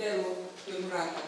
Itherũ twĩ mũrata.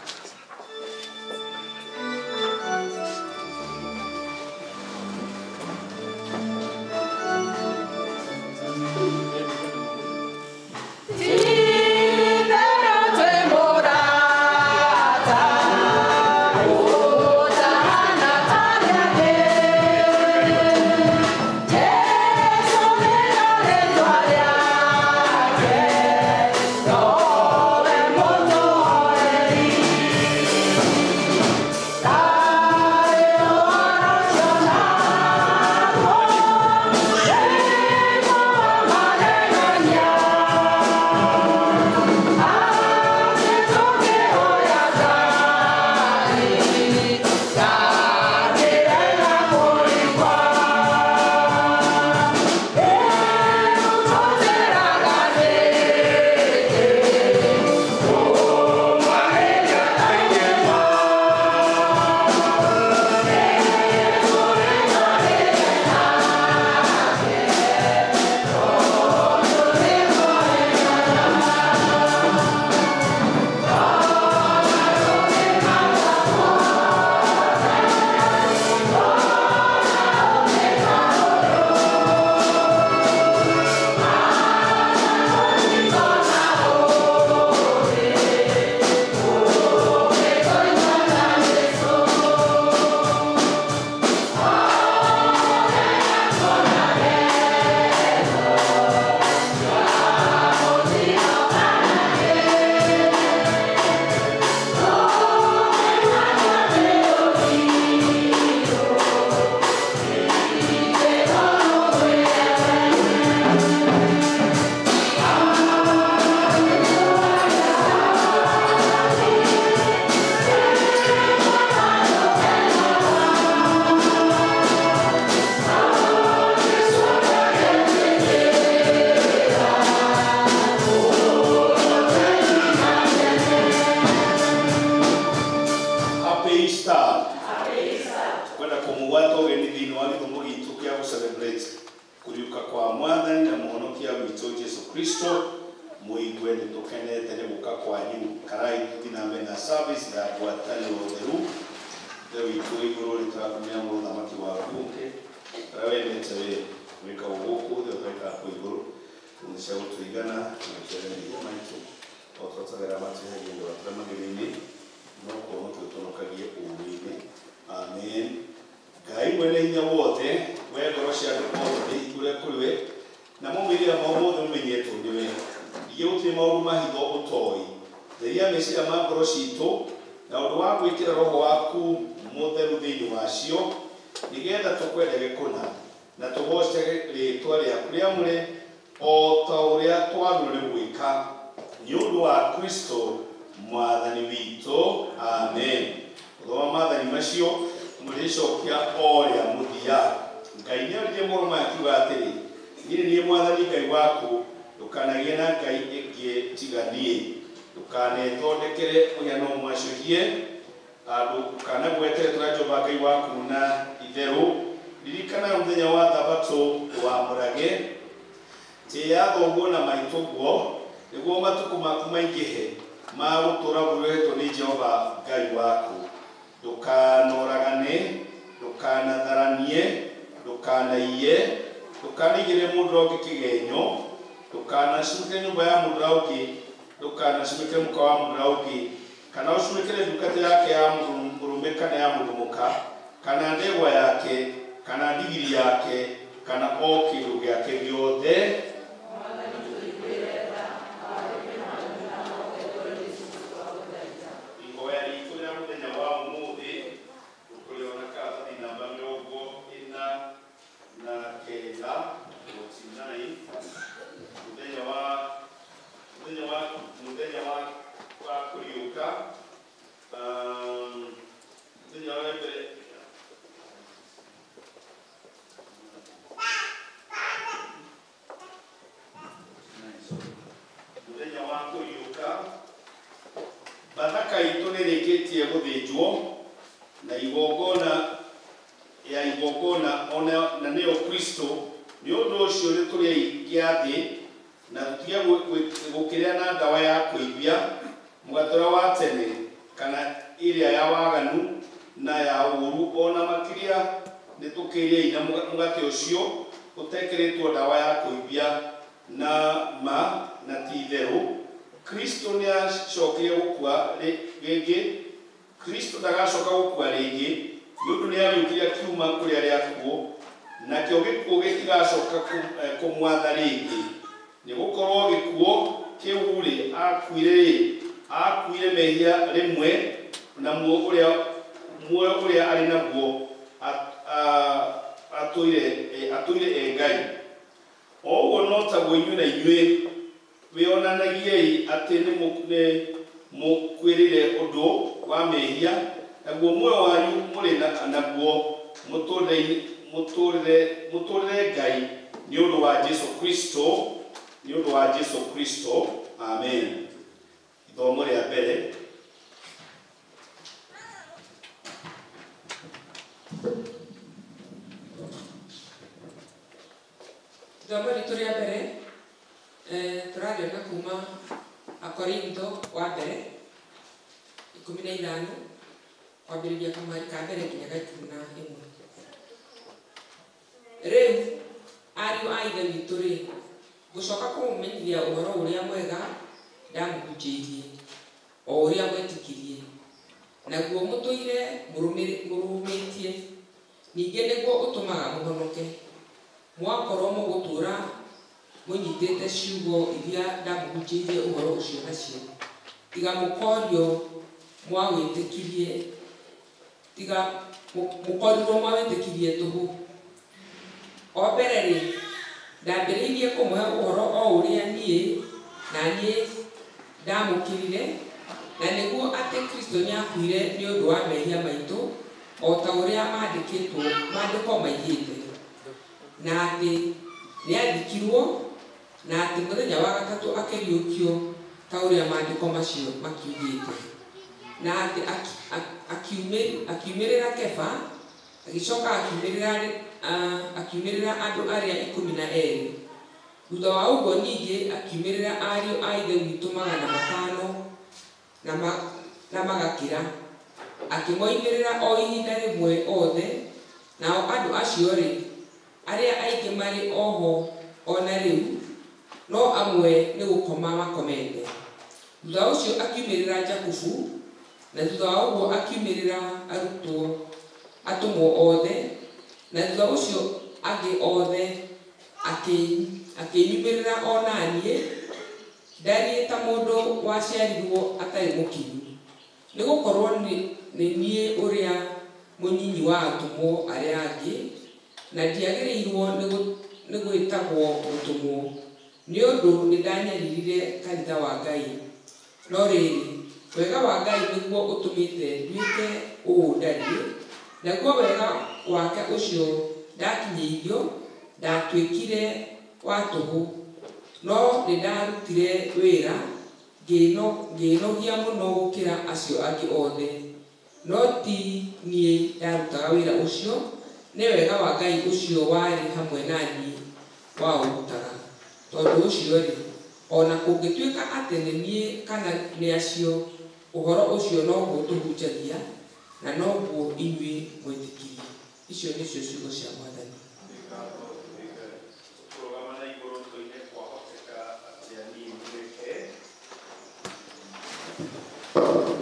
Na tutige gukiria na ndawa ya kuibia Mũgate ũrĩa wa tene kana ĩrĩa ya waganu na ya ũũru ona makĩria nĩ tũkĩrĩei na mũgate ũcio ũtekĩrĩtwo ndawa ya kũimbia na ma na ti itherũ. Kristo nĩ acokire gũkua rĩngĩ. Kristo ndagacoka gũkua rĩngĩ nĩ ũndũ nĩ ariũkire akiuma kũrĩ arĩa akuũ, nakĩo gĩkuũ gĩtigacoka kũmwatha rĩngĩ. Nĩ gũkorwo gĩkuũ kĩu rĩ akuire rĩ akuire mehia rĩmwe, na muoyo ũrĩa arĩ naguo atũire e Ngai. O ũguo no taguo inyuĩ na inyuĩ wĩonanagiei atĩ nĩ mũkuĩrĩire ũndũ wa mehia, naguo muoyo wanyu mũrĩ naguo mũtũũrĩre Ngai nĩ ũndũ wa Jesũ Kristo, nĩ ũndũ wa Jesũ Kristo. Amen. Ithomo rĩa mbere. Ithomo ritũ rĩa mbere tũrarĩona kuma Akorintho wa mbere 15 kwambĩrĩria kamweri ka mbere nginya ga 11. Rĩu ariũ a Ithe witũ rĩ, ngũcoka kũmũmenyithia ũhoro ũrĩa mwega ndamũhunjĩirie, o ũrĩa mwetĩkirie, naguo mũtũire mũrũmĩtie, ningĩ nĩguo ũtũmaga mũhonoke, mwakorwo mũgũtũũra mũnyitĩte ciugo iria ndamũhunjĩirie ũhoro ũcio nacio, tiga mũkorio mwawĩtĩkirie, tiga mũkorirwo mwawĩtĩkirie tũhũ. O mbere rĩ, ndambĩrĩirie kũmũhe ũhoro o ũrĩa niĩ na niĩ ndamũkĩrire, na nĩguo atĩ Kristo nĩakuire nĩ ũndũ wa mehia maitũ o ta ũrĩa maandĩko maigĩte, na atĩ nĩathikirwo, na atĩ mũthenya wa gatatũ akĩriũkio ta ũrĩa maandĩko macio makiugĩte, na atĩ akiumĩrĩra Kefa, agĩcoka akiumĩrĩra andũ arĩa 12. Thutha wa ũguo ningĩ akiumĩrĩra ariũ a Ithe witũ 500 na magakĩra, akĩmoimĩrĩra o ihinda rĩmwe othe. Nao andũ acio rĩ, arĩa aingĩ marĩ oho ona rĩu, no amwe nĩ gũkoma makomete. Thutha ũcio akiumĩrĩra Jakubu, na thutha wa ũguo akiumĩrĩra arutwo atũmwo othe, na thutha ũcio angĩ othe akĩnyumĩrĩra o na niĩ ndariĩ ta mũndũ waciarirwo atarĩ mũkinyu, nĩ gũkorwo nĩ niĩ ũrĩa mũnyinyi wa atũmwo arĩa angĩ, na ndiagĩrĩirwo nĩ gwĩtagwo mũtũmwo, nĩ ũndũ nĩndanyaririre kanitha wa Ngai. No rĩrĩ, wega wa Ngai nĩguo ũtũmĩte nduĩke ũũ ndariĩ, naguo wega wake ũcio ndakinyĩirio ndatuĩkire wa tũhũ, no nĩndarutire wĩra ngĩĩnogia mũno gũkĩra acio angĩ othe. No ti niĩ ndarutaga wĩra ũcio, nĩ wega wa Ngai ũcio warĩ hamwe na niĩ waũrutaga. Tondũ ũcio rĩ, ona kũngĩtuĩka atĩ nĩ niĩ kana nĩ acio, ũhoro ũcio noguo tũhunjagia na noguo inyuĩ mwetĩkirie. Icio nĩcio ciugo cia Mwathani. Kũrũgama na igũrũ tũine kwahoteka atĩa niĩ ndũĩke. Yeah.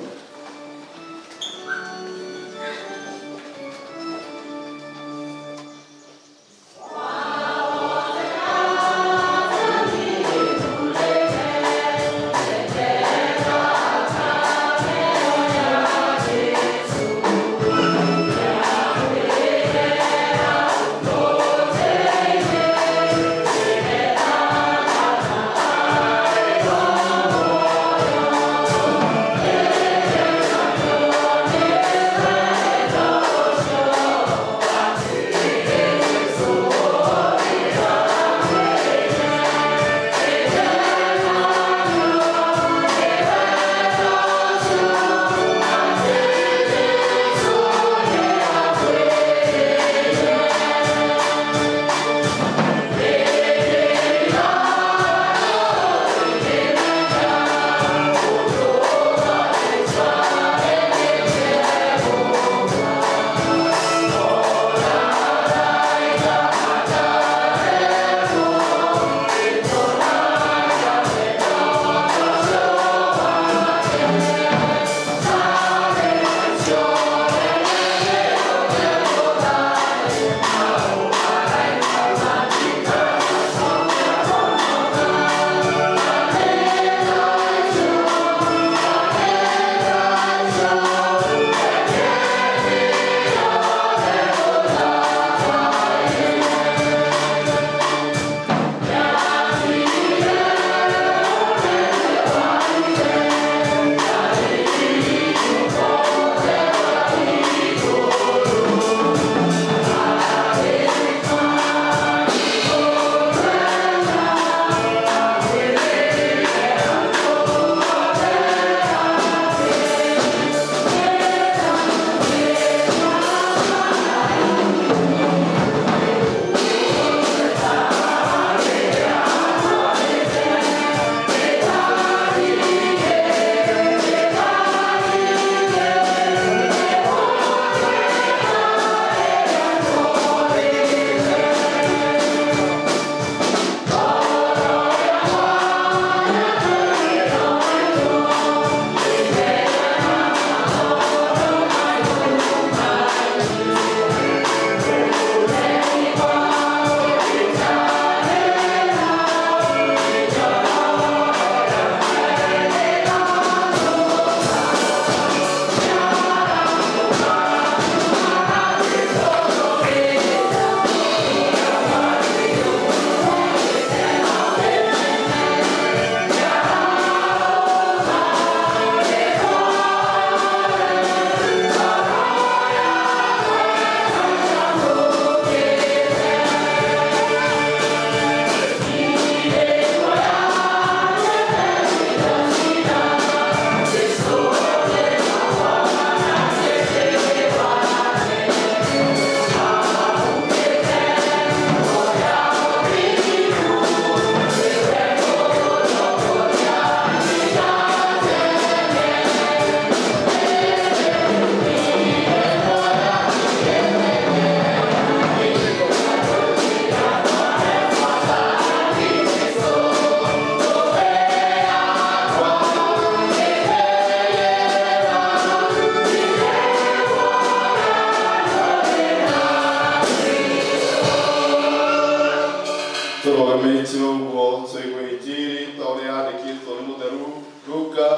yandĩkĩtwo nĩ mũtheru Luka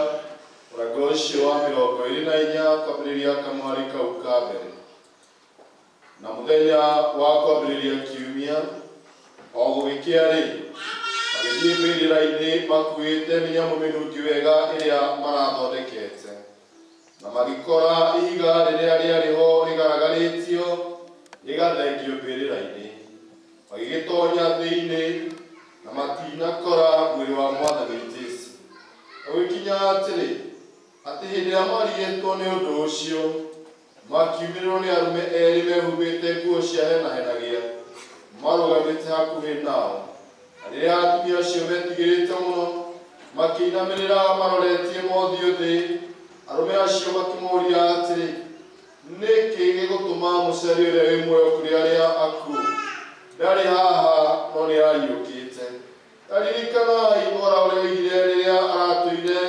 mũrango ũcio wa 24 kwambĩrĩria kamwari kau ka mbere. Na mũthenya wa kwambĩrĩria kiumia o gũgĩkĩa-rĩ, magĩthiĩ mbĩrĩra-inĩ makuĩte mĩnyamũ mĩnungi wega ĩrĩa marathondekete, na magĩkora ihiga rĩrĩa rĩarĩ ho rĩgaragarĩtio rĩgathengio mbĩrĩra-inĩ. Magĩgĩtoonya thĩinĩ na matinakora mwĩrĩ wa Mwathani Jesũ. Gũgĩkinya atĩrĩ, atĩ hĩndĩ ĩrĩa marigĩtwo nĩ ũndũ ũcio, makiumĩrĩrwo nĩ arũme erĩ mehumbĩte nguo cia henahenagia, marũgamĩte hakuhĩ nao. Na rĩrĩa atumia acio metigĩrĩte mũno, makĩinamĩrĩra maroretie mothiũ thĩ, arũme acio makĩmũũria atĩrĩ, nĩ kĩĩ gĩgũtũma mũcarie ũrĩa wĩ muoyo kũrĩ arĩa akuũ? Ndarĩ haha, no nĩariũkĩte. Ta ririkanai ũhoro ũrĩa oigire rĩrĩa aratũire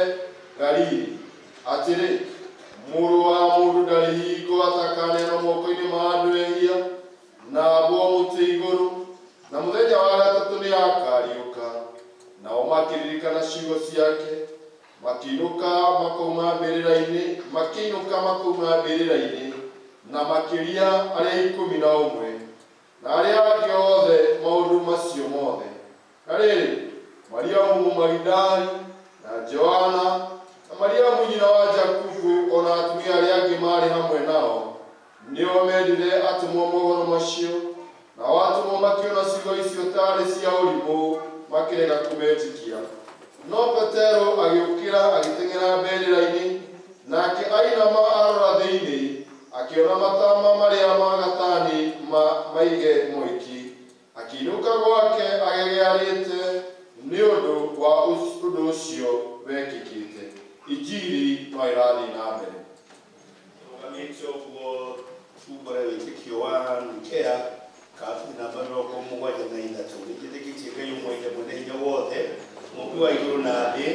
Galili, atĩrĩ, mũrũ wa mũndũ ndarĩ hingo atakaneanwo moko-inĩ ma andũ ehia, na ambwo mũtĩ igũrũ, na mũthenya wa gatatũ nĩakariũka. Nao makĩririkana ciugo ciake, makĩinũka makoima mbĩrĩra-inĩ, na makĩria arĩa 11 na arĩa angĩ othe maũndũ macio mothe. Na rĩrĩ, Mariamu Mũmagidali na Joana na Mariamu nyina wa Jakubu o na atumia arĩa angĩ maarĩ hamwe nao nĩo mendire atũmwo mohoro macio. Nao atũmwo makĩona ciugo icio taarĩ cia ũrimũ, makĩrega kũmetĩkia. No Petero agĩũkĩra agĩteng'era mbĩrĩra-inĩ, nake ainama arora thĩinĩ, akĩona matama marĩa ma gatani maige moiki. Akĩinũka gwake agegearĩte nĩ ũndũ wa ũndũ ũcio wekĩkĩte. Injiri no ĩrathiĩ na mbere. Rũgamĩte ũguo tumbũre wĩtĩkio wa Nikea kaburi namba 73. Nĩnjĩtĩkĩtie Ngai ũmwe Ithe mwene hinya wothe, mũmbi wa igũrũ na thĩ,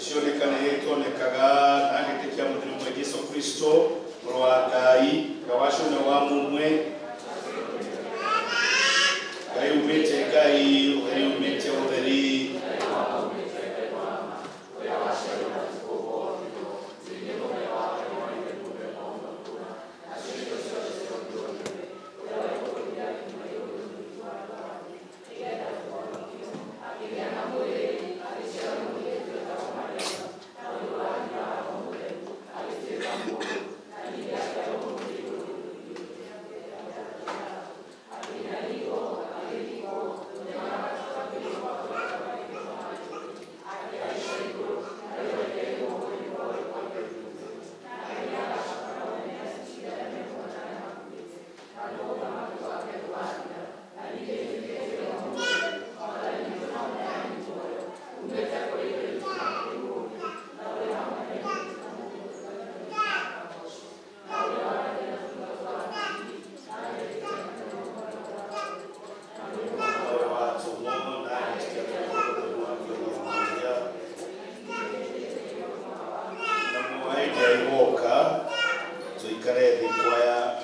cionekana itonekaga, na ngĩtĩkia mũthenya ũmwe Jesũ Kristo mũrũ wa Ngai, ũrĩa waciũna wa mũmwe, Ngai umĩte Ngai, ũtheri umĩte ũtheri,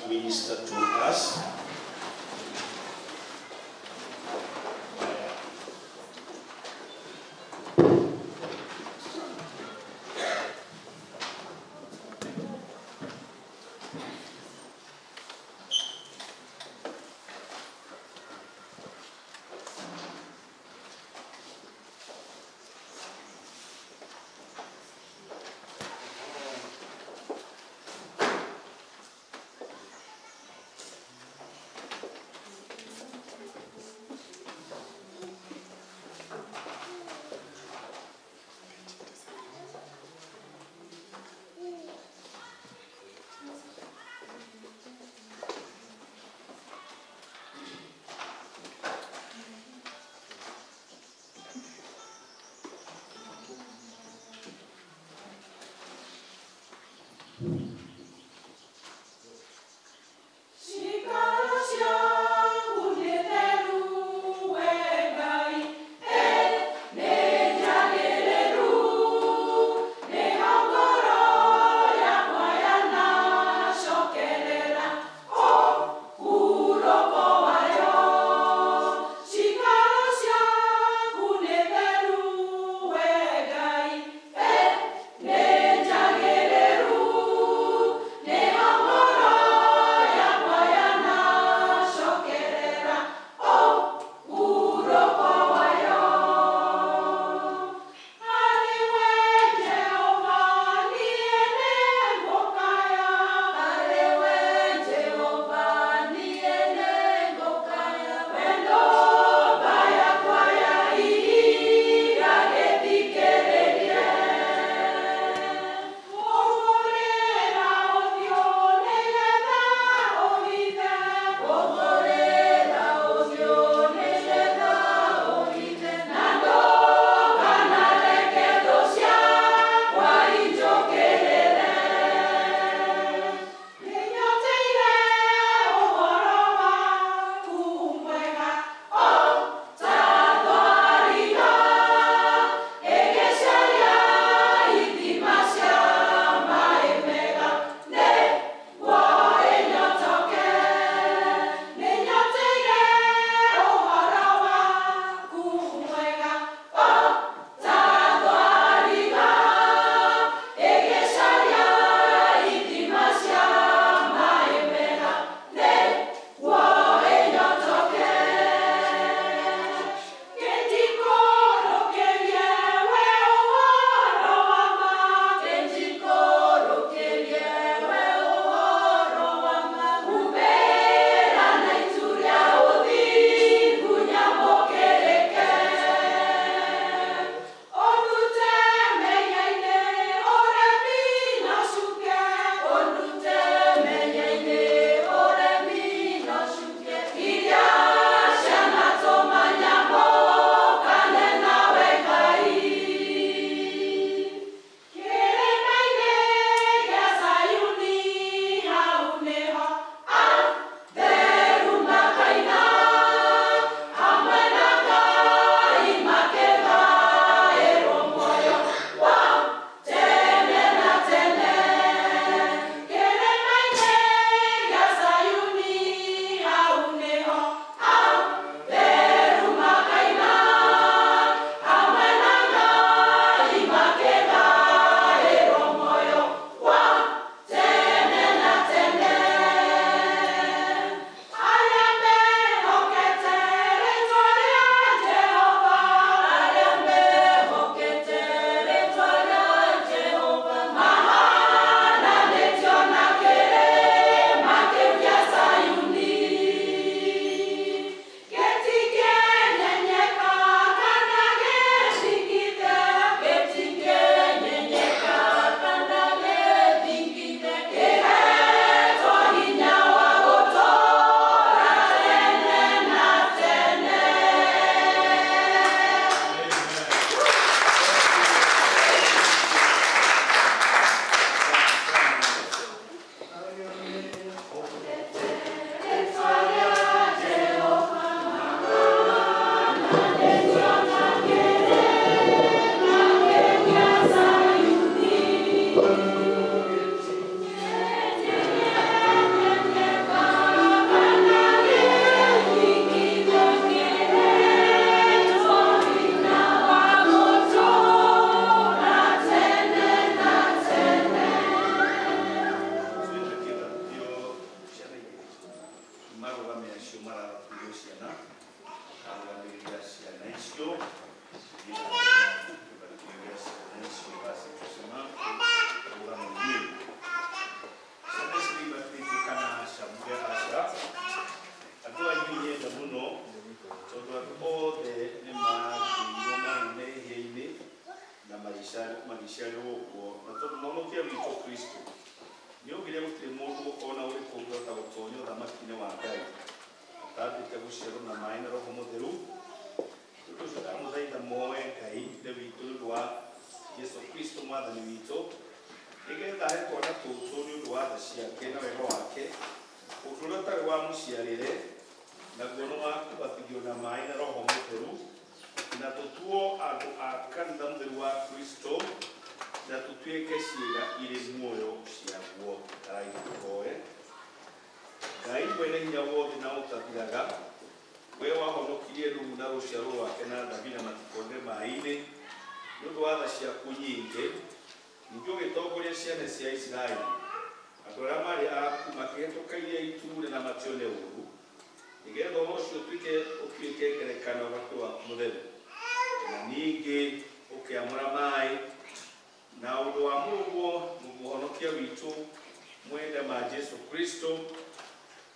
minister to us. magĩciarĩrwo kuo na tondũ mũhonokia witũ Kristo nĩaugire gũtirĩ mũndũ ona ũrĩkũ ũngĩhota gũtonya ũthamaki-inĩ wa Ngai atambĩte gũciarwo na maĩ na Roho Mũtheru. Ũndũ ũcio ndamũthaitha muoe Ngai Ithe witũ nĩ ũndũ wa Jesu Kristo mwathani witũ nĩgetha ahe twana tũtũ nĩ ũndũ wa tha ciake na wega wake ũndũ ũrĩa ũtarĩ wa mũciarĩre naguo nĩ wa kũbatithio na maĩ na Roho Mũtheru na tũtuo andũ a kanitha mũtheru wa Kristo na tũtuĩke ciĩga irĩ muoyo ciaguo. Ngai tũhoe. Ngai mwene hinya wothe na ũtathiraga, we wahonokirie Nuhu na rũciaro rwake na Thabina matikonde maĩ-inĩ nĩ ũndũ wa tha ciaku nyingĩ, ningĩ ũgĩtongoria ciana cia Isiraeli andũ arĩa maarĩ aku makĩhĩtũka iria itune na matione ũũru, nĩgetha ũhoro ũcio ũtuĩke ngerekano ũhoti waku mũtheru. Na ningĩ ũkĩamũra maĩ na ũndũ wa mũrũguo mũhonokia witũ mwende ma Jesu Kristo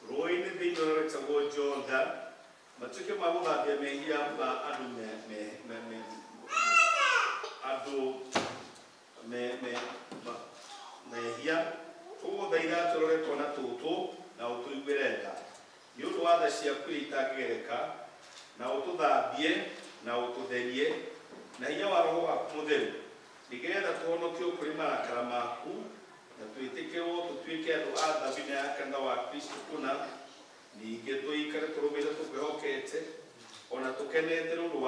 rũĩ-inĩ thĩinĩ ũrĩa wĩtagwo Jordan matuĩke ma gũthambia mehia ma andũ andũ mehia. Tũgũthaitha tũrore twana tũtũ na ũtũiguĩre tha nĩ ũndũ wa tha ciaku iria itangĩgereka, na ũtũthambie na ũtũtherie na hinya wa Roho waku Mũtheru nĩgetha tũhonokio kũrĩ marakara maku na twĩtĩkĩrwo tũtuĩke andũ a thabina ya kanitha wa Kristo kũna, ningĩ tũikare tũrũmĩte tũkwĩhokete ona tũkenete nĩ ũndũ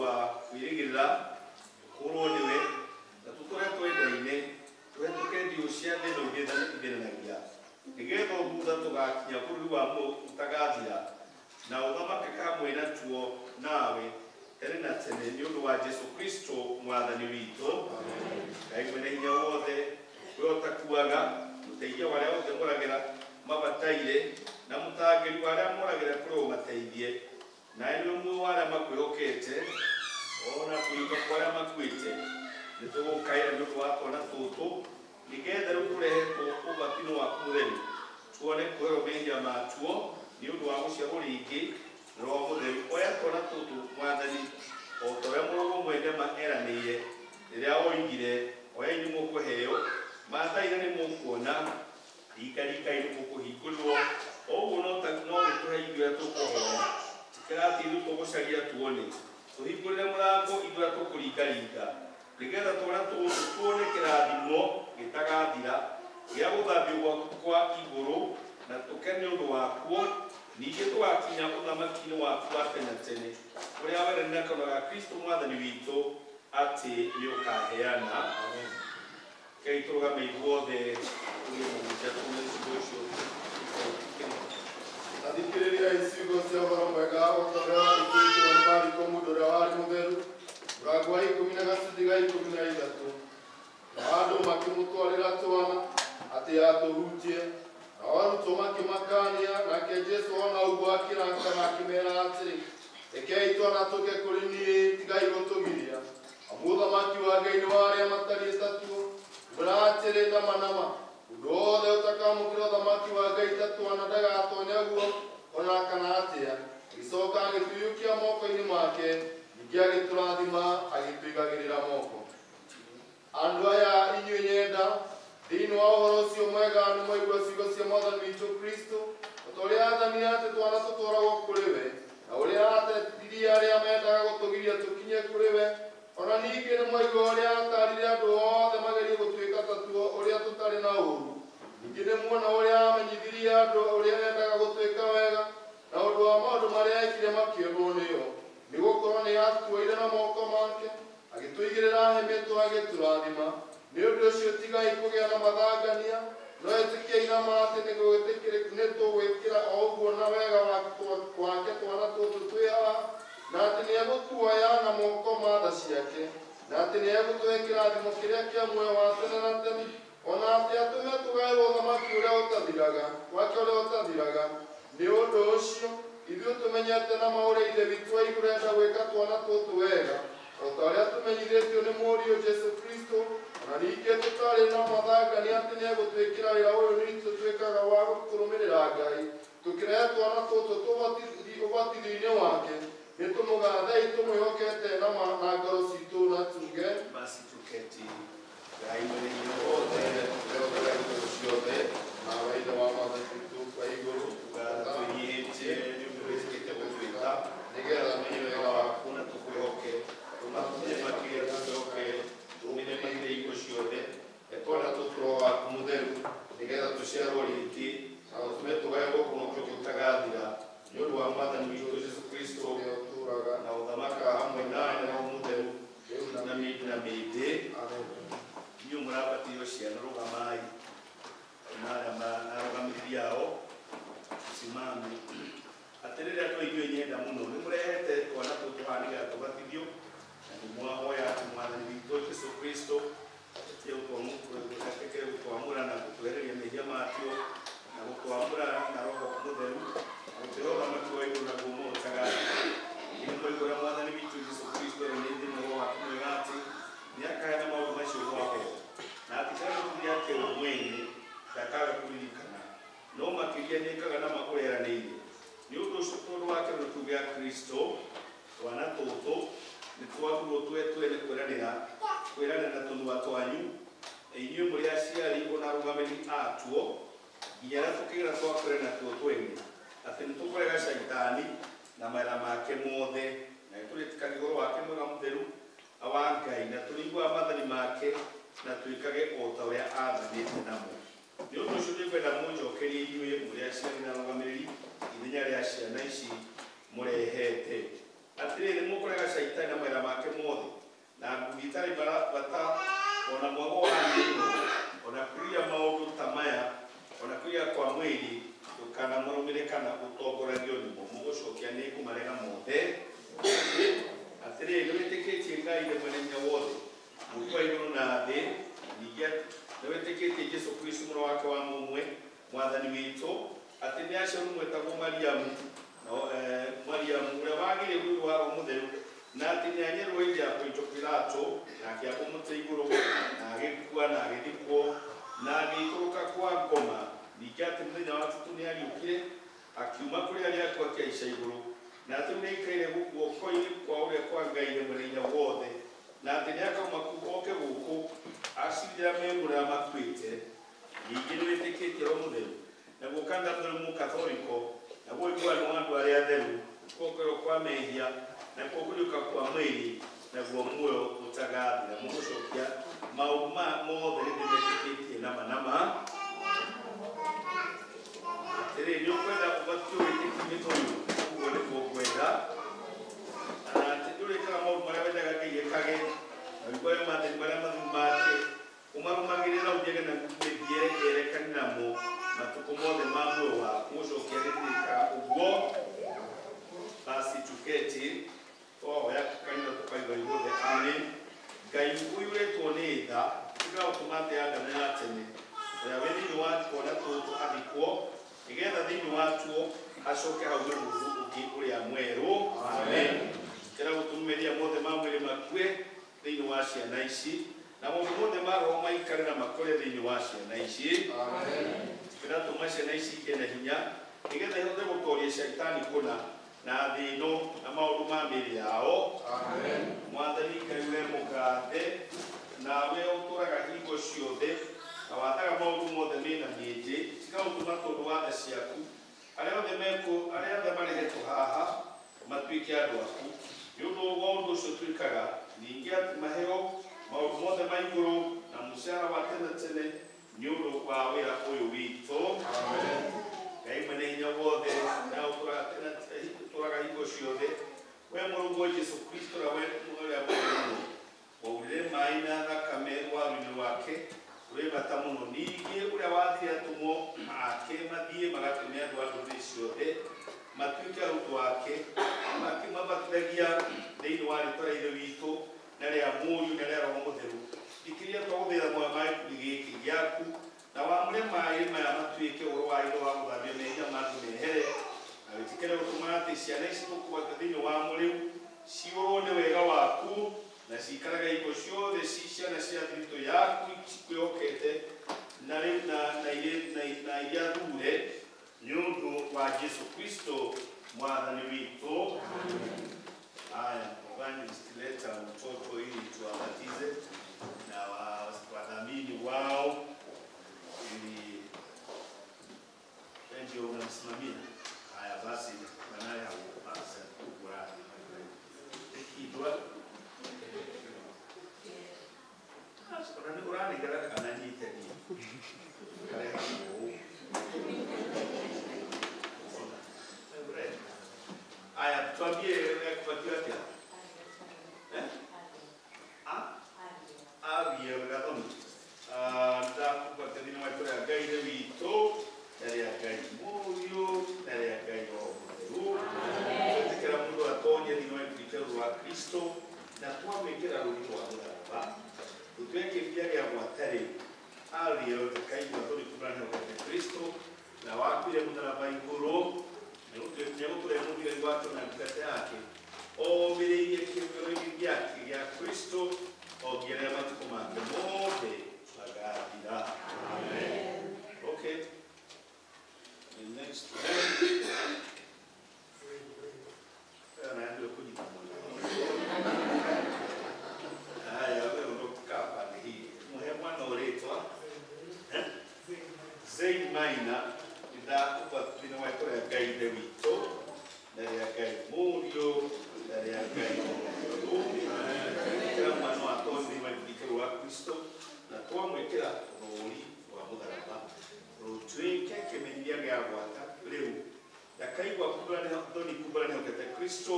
wa kwĩrĩgĩrĩra tũkũũrwo nĩwe na tũtũre twendaine tũhetũke ndiũ cia thĩ ĩno ithĩnanagia nĩgetha thutha tũgakinya bũrũri wa ũtagathira na ũthamake hamwe natuo nawe tene na tene nĩ ũndũ wa Jesu Kristo mwathani witũ. Ngai mwene hinya wothe, we ũtakuaga, mũteithia wa arĩa othe moragĩra mabataire na mũtangĩri wa arĩa moragĩra kũrĩ ũmateithie, nawe nĩwe muoyo wa arĩa makwĩhokete ona kũriũka kwa arĩa makuĩte. Nĩtũgũkaĩra nĩ ũndũ wa twana tũtũ nĩgetha rĩu tũrehetwo ũbatithio waku mũtheru tuone kũherwo mehia matuo nĩ ũndũ wa gũciarwo rĩngĩ na Roho Mũtheru. Oya twana tũtũ mwathani o ta ũrĩa mũrũguo mwene ma eranĩire rĩrĩa oigire, oyai nĩ mũkũheo, mathaitha nĩ mũkuona, rikarikai nĩ mũkũhingũrĩrwo. O ũguo no gĩtũhe ithuĩ arĩa tũkũhoya, tĩkĩra atĩ ithuĩ tũgũcaria tuone, tũhingũrĩre mũrango ithuĩ arĩa tũkũringaringa nĩgetha twana tũtũ tuone kĩrathimo gĩtagathira gĩa gũthambio gwaku kwa igũrũ na tũkene nĩ ũndũ wakuo, ningĩ tũgakinya ũthamaki-inĩ waku wa tene na tene ũrĩa weranĩire na kanua ga Kristo mwathani witũ atĩ nĩ ũkaheana. Rekei tũrũgame ithuothe tũgĩe mũhunjia tuume ciugo icio. Athikĩrĩriai ciugo cia ũhoro mwega o ta ũrĩa wandĩkĩtwo nĩ Mariko mũndũ ũrĩa warĩ mũtheru mũrango wa 10 na gacunjĩ ga 13. Nao andũ makĩmũtwarĩra twana atĩ atũhutie, nao arutwo makĩmakania. Nake Jesũ ona ũguo akĩrakara akĩmeera atĩrĩ, rekei twana tũke kũrĩ niĩ, tigai gũtũgiria, amu ũthamaki wa Ngai nĩ wa arĩa matariĩ ta tuo. Ngwĩra atĩrĩ nama nama, mũndũ wothe ũtakamũkĩra ũthamaki wa Ngai ta twana ndagatonya guo ona kana atĩa. Agĩcoka agĩtũiyũkia moko-inĩ make, ningĩ agĩtũrathima agĩtũigagĩrĩra moko. Andũ aya inyuĩ nyenda, thĩinĩ wa ũhoro ũcio mwega nĩ mwaigua ciugo cia mwathani witũ Kristo, o ta ũrĩa aathanire atĩ twana tũtwaragwo kũrĩ we, na ũrĩa aatetithirie arĩa mendaga gũtũgiria tũkinye kũrĩ we. Ona ningĩ nĩ mwaigua ũrĩa aatarire andũ othe magerie gũtuĩka ta tuo, ũrĩa tũtarĩ na ũũru. Ningĩ nĩ muona ũrĩa aamenyithirie andũ ũrĩa endaga gũtuĩka wega, na ũndũ wa maũndũ marĩa eekire makĩonwo nĩo. Nĩgũkorwo nĩ aatuoire na moko make, agĩtũigĩrĩra hĩmĩtũ agĩtũrathima. Nĩ ũndũ ũcio tigai kũgĩa na mathangania, no ĩtĩkiai na ma atĩ nĩtũgwĩkĩra o ũguo na wega wake twana tũtũ twĩ haha, na atĩ nĩegũtuoya na moko ma tha ciake, na atĩ nĩegũtũhe kĩrathimo kĩrĩa kĩa muoyo wa tene na tene, ona atĩ atũme tũgaĩrwo ũthamaki ũrĩa ũtathiraga wake ũrĩa ũtathiraga. Nĩ ũndũ ũcio ithuĩ tũmenyete na ma ũrĩa Ithe witũ wa igũrũ enda gwĩka twana tũtũ wega, o ta ũrĩa tũmenyithĩtio nĩ Mũriũ Jesũ Kristo. Ona ningĩ tũtarĩ na mathangania atĩ nĩegũtwĩkĩra wĩra ũyũ nitũ twĩkaga wa kũrũmĩrĩra Ngai, tũkĩrehe twana tũtũ ũbatithio-inĩ wake. Nĩtũmũgathei tũmwĩhokete na ngoro citũ na tuge Basi tuketi. hĩndĩ. Inyuĩ mũrabatithio ciana rũgamai na arĩa arũgamĩrĩri ao simame. Atĩrĩrĩ andũ inyuĩ nyenda mũno, nĩ mũrehete twana tũtũ haha nĩgetha tũbatithio, na nĩ mwahoya atĩ Mwathani witũ Jesũ Kristo etĩkĩre gũtwamũra na gũtwehereria mehia matio na gũtwamũra na Roho Mũtheru na gũtũhe ũthamaki wa igũrũ naguo muoyo ũtagathira. Ningĩ nĩmwaigua ũrĩa Mwathani witũ Jesũ Kristo eranĩire thĩinĩ wa Roho wake mwega atĩ nĩakaheana maũndũ macio gwake, na atĩ kĩrĩa gĩake we mwene ndakaga kũririkana, no makĩria nĩekaga na ũrĩa eranĩire. Nĩ ũndũ ũcio tondũ wa kĩrĩro kĩu gĩa Kristo, twana tũtũ nĩtwagĩrĩirwo twene kwĩranĩra na tũnua twanyu, inyuĩ mũrĩ aciari ona arũgamĩrĩri atuo, nginya rĩrĩa tũkĩgera twakwĩra natuo twene atĩ nĩtũkũrega Shaitani na mawĩra make mothe, na nĩtũrĩtĩkagia ũhoro wake mwega mũtheru wa Ngai, na tũrĩiguaga maathani make na twĩkage o ta ũrĩa aathanĩte namo. Nĩ ũndũ ũcio nĩngwenda mũnjokerie inyuĩ mũrĩ aciari na arũgamĩrĩri ithenya rĩa ciana ici mũrehete. Atĩrĩrĩ, nĩmũkũrega Shaitani na mawĩra make mothe, na ngugi itarĩ bata ona mwago wa thĩ ĩno, ona kwĩrirĩria maũndũ ta maya, ona kwĩrirĩria kwa mwĩrĩ, ndũkanamũrũmĩrĩre kana ũtongoragio nĩmo. Mũgũcokia nĩ kũmarega mothe. Atĩrĩrĩ, nĩwĩtĩkĩtie Ngai Ithe Mwene Hinya Wothe, Mũũmbi wa igũrũ na thĩ, ningĩ nĩwĩtĩkĩtie Jesũ Kristo mũrũ wake wa mũmwe, Mwathani witũ, atĩ nĩ aciarirwo mwetagwo Mariamu, Mariamu ũrĩa wagĩire ũndũ wa Roho Mũtheru, na atĩ nĩanyerirwo hĩndĩ ya Pontio Pilato, na akĩambwo mũtĩ igũrũ, na agĩkua na agĩthikwo, na agĩikũrũka kwa ngoma, ningĩ atĩ mũthenya wa gatatũ nĩariũkire akiuma kũrĩ arĩa akuũ akĩhaica igũrũ, na atĩ rĩu nĩaikaire guoko-inĩ kwa ũrĩa kwa Ngai Ithe Mwene Hinya Wothe, na atĩ nĩakauma kũu oke gũkũ acirĩre arĩa me muoyo na arĩa makuĩte. Ningĩ nĩwĩtĩkĩtie Roho Mũtheru, naguo kanitha mũtheru mũkathoriko, naguo ũiguano wa andũ arĩa atheru, kuokerwo kwa mehia, nakuo kũriũka kwa mwĩrĩ, naguo muoyo ũtagathira. Mũgũcokia maũndũ maya mothe nĩndĩmetĩkĩtie nama nama. Atĩrĩrĩ, nĩũkwenda ũbatithio wĩtĩkio-inĩ ũyũ? Ũguo nĩguo ngwenda. Na atĩ ndũrĩkaga maũndũ marĩa wendaga Ngai ekage, na ũiguage maathani marĩa matheru make, ũmarũmagĩrĩre na ũthiage na mĩthiĩre ĩrekane namo matukũ mothe ma muoyo waku. Mũgũcokia nĩndĩrĩkaga ũguo. Basi tuketi twahoya kanitha tũkaiga ithuothe amen. Ngai ũiyũrĩtwo nĩ tha, tiga gũtũma atĩ Adamu wa tene ũrĩa wĩ thĩinĩ wa twana tũtũ athikwo, nĩgetha thĩinĩ watuo acoke haume mũndũ ũngĩ ũrĩa mwerũ. Amen. Kĩra gũtũmĩria mothe ma mwĩrĩ makue thĩinĩ wa ciana ici, na maũndũ mothe ma roho maikare na makũre thĩinĩ wa ciana ici. Kĩratũma ciana ici igĩe na hinya, nĩgetha ihote gũtooria Shaitani kũna na thĩ ĩno na maũndũ ma mĩĩrĩ yao. Mwathani Ngai we mũgathe, nawe ũtũũraga hingo ciothe na wathaga maũndũ mothe mena mĩĩnjĩ, tiga gũtũma tondũ wa tha ciaku arĩa othe marehetwo haha matuĩke andũ aku. Nĩ ũndũ wa ũndũ ũcio twĩkaga, ningĩ atĩ maheo maũndũ mothe ma igũrũ na mũcara wa tene tene nĩ ũndũ wa wĩra ũyũ witũ. Ngai Mwene Hinya Wothe, na ũtũũraga hingo ciothe, we Mũrũguo Jesũ Kristo ũrĩa ũrĩa mwega mũno, waurire maĩ na thakame waru-inĩ rwake rwĩ bata mũno, ningĩ ũrĩa wathire atũmwo ake mathiĩ magatũme andũ a ndũrĩrĩ ciothe matuĩke arutwo ake, makĩmabatithagia thĩinĩ wa rĩĩtwa rĩa Ithe witũ na rĩa Mũriũ na rĩa Roho Mũtheru. Thikĩrĩria twagũthaitha muoyo ma gĩkundi gĩkĩ gĩaku, na wamũre maĩ maya matuĩke ũhoro wa hitho wa gũthambia mehia ma andũ mehere, na wĩtĩkĩre gũtũma atĩ ciana ici tũkũgweta thĩinĩ wamo rĩu ciyũrwo nĩ wega waku, na ciikarage hingo ciothe ci ciana cia thiritũ yaku cikwĩhokete, na rĩu na iria thure nĩ ũndũ wa Jesũ Kristo Mwathani witũ. Haya, evangelist, leta mtoto ili tuwabatize na wadhamini wao, ili ndio unamsimamia. Haya basi, wanaye basi tukurahi. Kidwa. Urani gara kana nyite ni. Kare hapo. Aya, tuambie kupatia wapi? Eh? Ah? Ariel ndakaigua thoni kumbũra nĩhokete Kristo na wakuire mũtharaba igũrũ nĩegũtũrehe mũthigari wake na ndungata yake omĩrĩirie kĩgero-inĩ gĩake gĩa Kristo o nginya rĩrĩa matukũ make mothe magathira. Amen. Okay. The next one. Anaanza kunyita mwana. Haya, wewe ondoka pande hii. Muhe mwana uretwa. Zain Maina ndakupa thĩinĩ wa itũũra rĩa Ngai Ithe witũ na rĩa Ngai Mũriũ na rĩa Ngai Mũtheru. Kĩra mwana wa tondũ thĩinĩ wa gĩkĩro wa Kristo na twamwĩkĩra rũũri rwa mũtharaba rũtuĩke kĩmenyithia gĩa gwata rĩu ndakaigua thoni kumbũra nĩhokete Kristo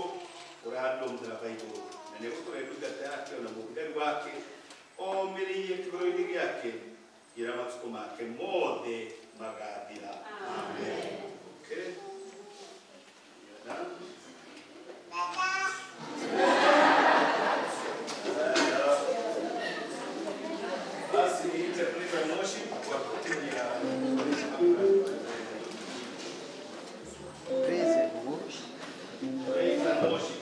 ũrandwo mũtharaba igũrũ na nĩegũtũhe ndungata yake ona mũthigari wake omĩrĩirie kĩgoro-inĩ gĩake nginya matukũ make mothe magathira. Amen. Okay. You're done. Basi niite praise and worship kwa kundi ya Praise and worship. Praise and worship.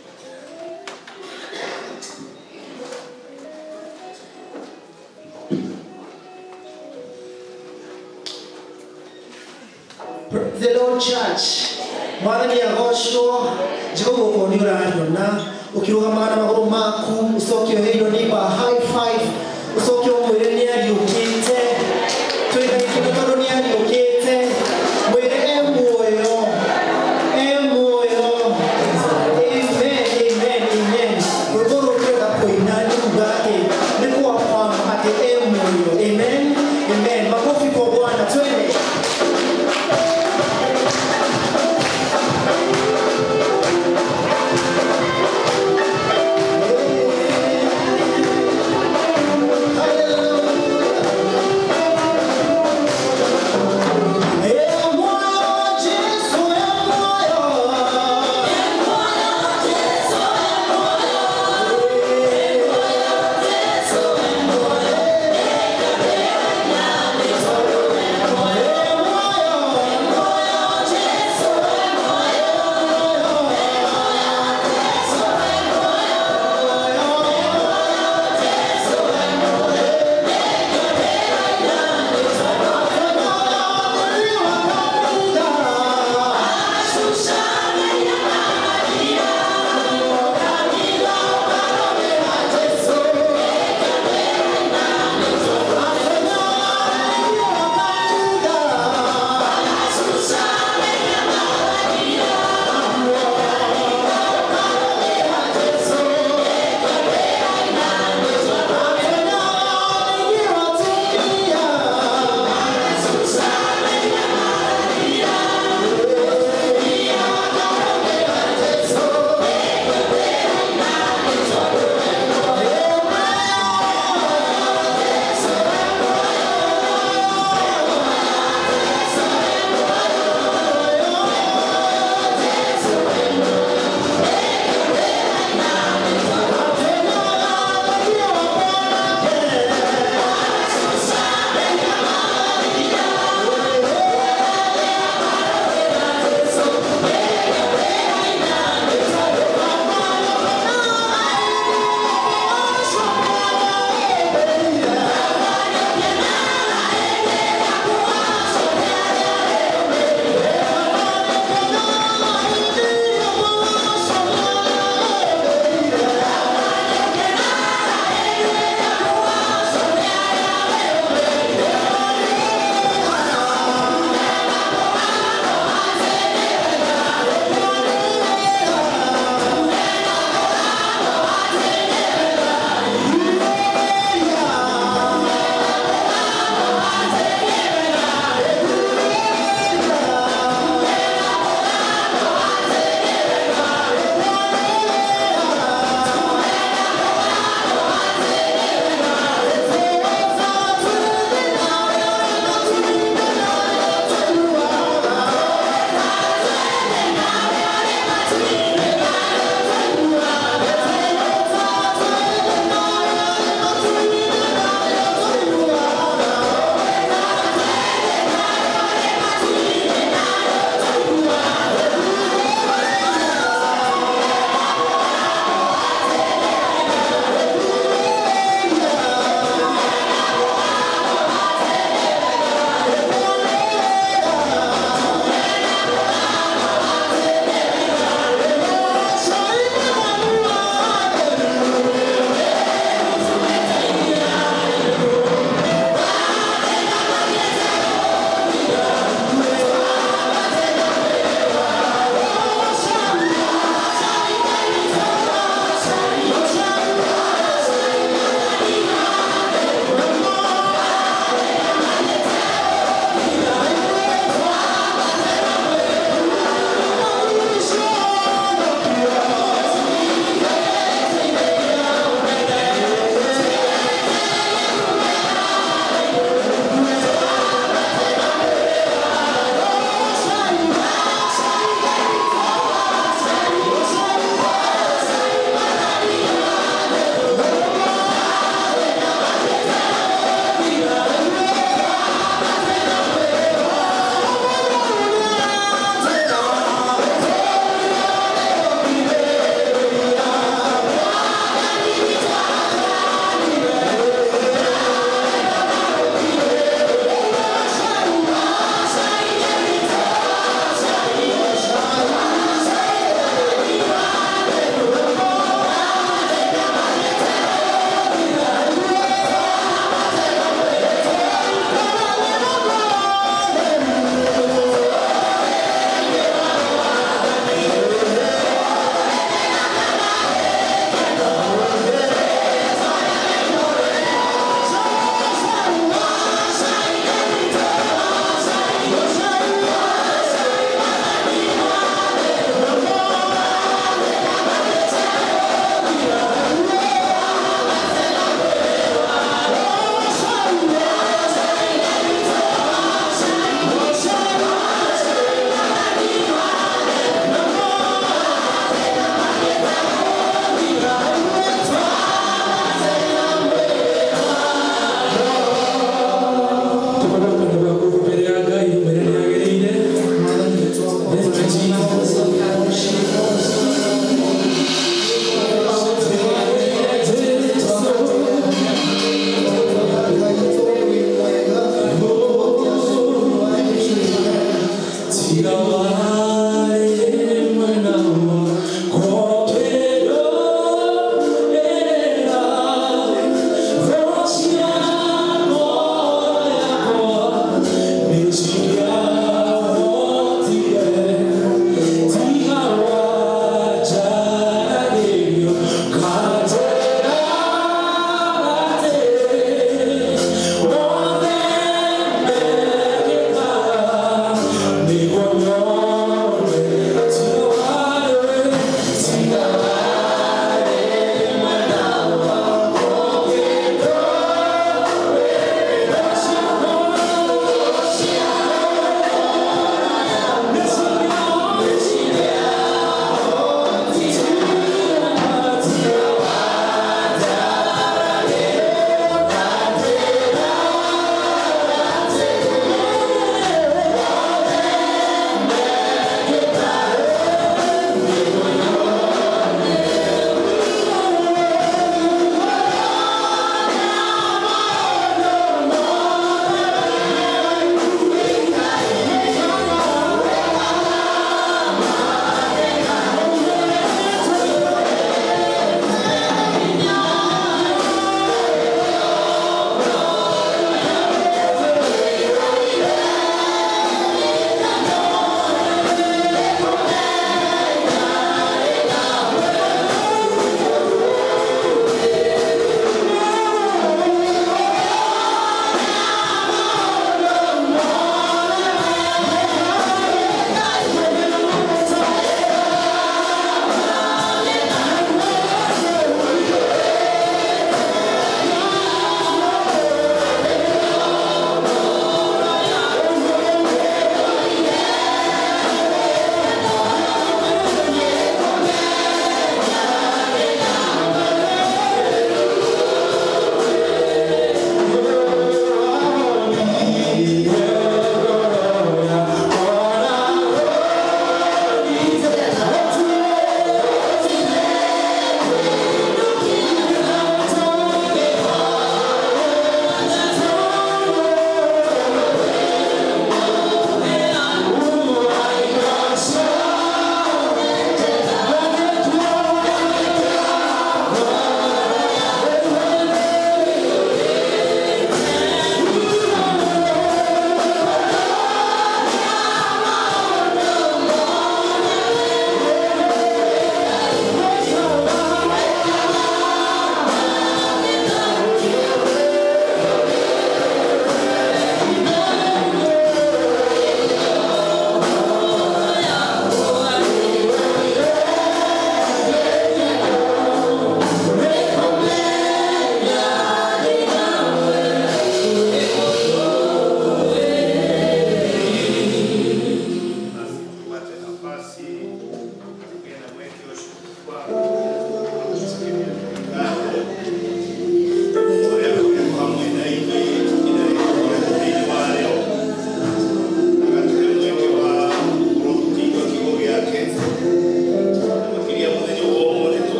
The Lord Church. Mwathani agocwo Jehova ũkorwo nĩ ũranyona ũkĩrũgamaga na magũrũ maku ũcoke ũheirwo neighbor high five ũcoke ũmwĩre nĩ ariũkĩte twĩna gĩkeno tondũ nĩ ariũkĩte mwĩre e muoyo e muoyo. Amen, amen, amen. Rwĩmbo rũrũ tũrenda kũina nĩ kuga atĩ nĩ kũaffirm atĩ e muoyo. Amen, amen. Makofi kwa Bwana, twende.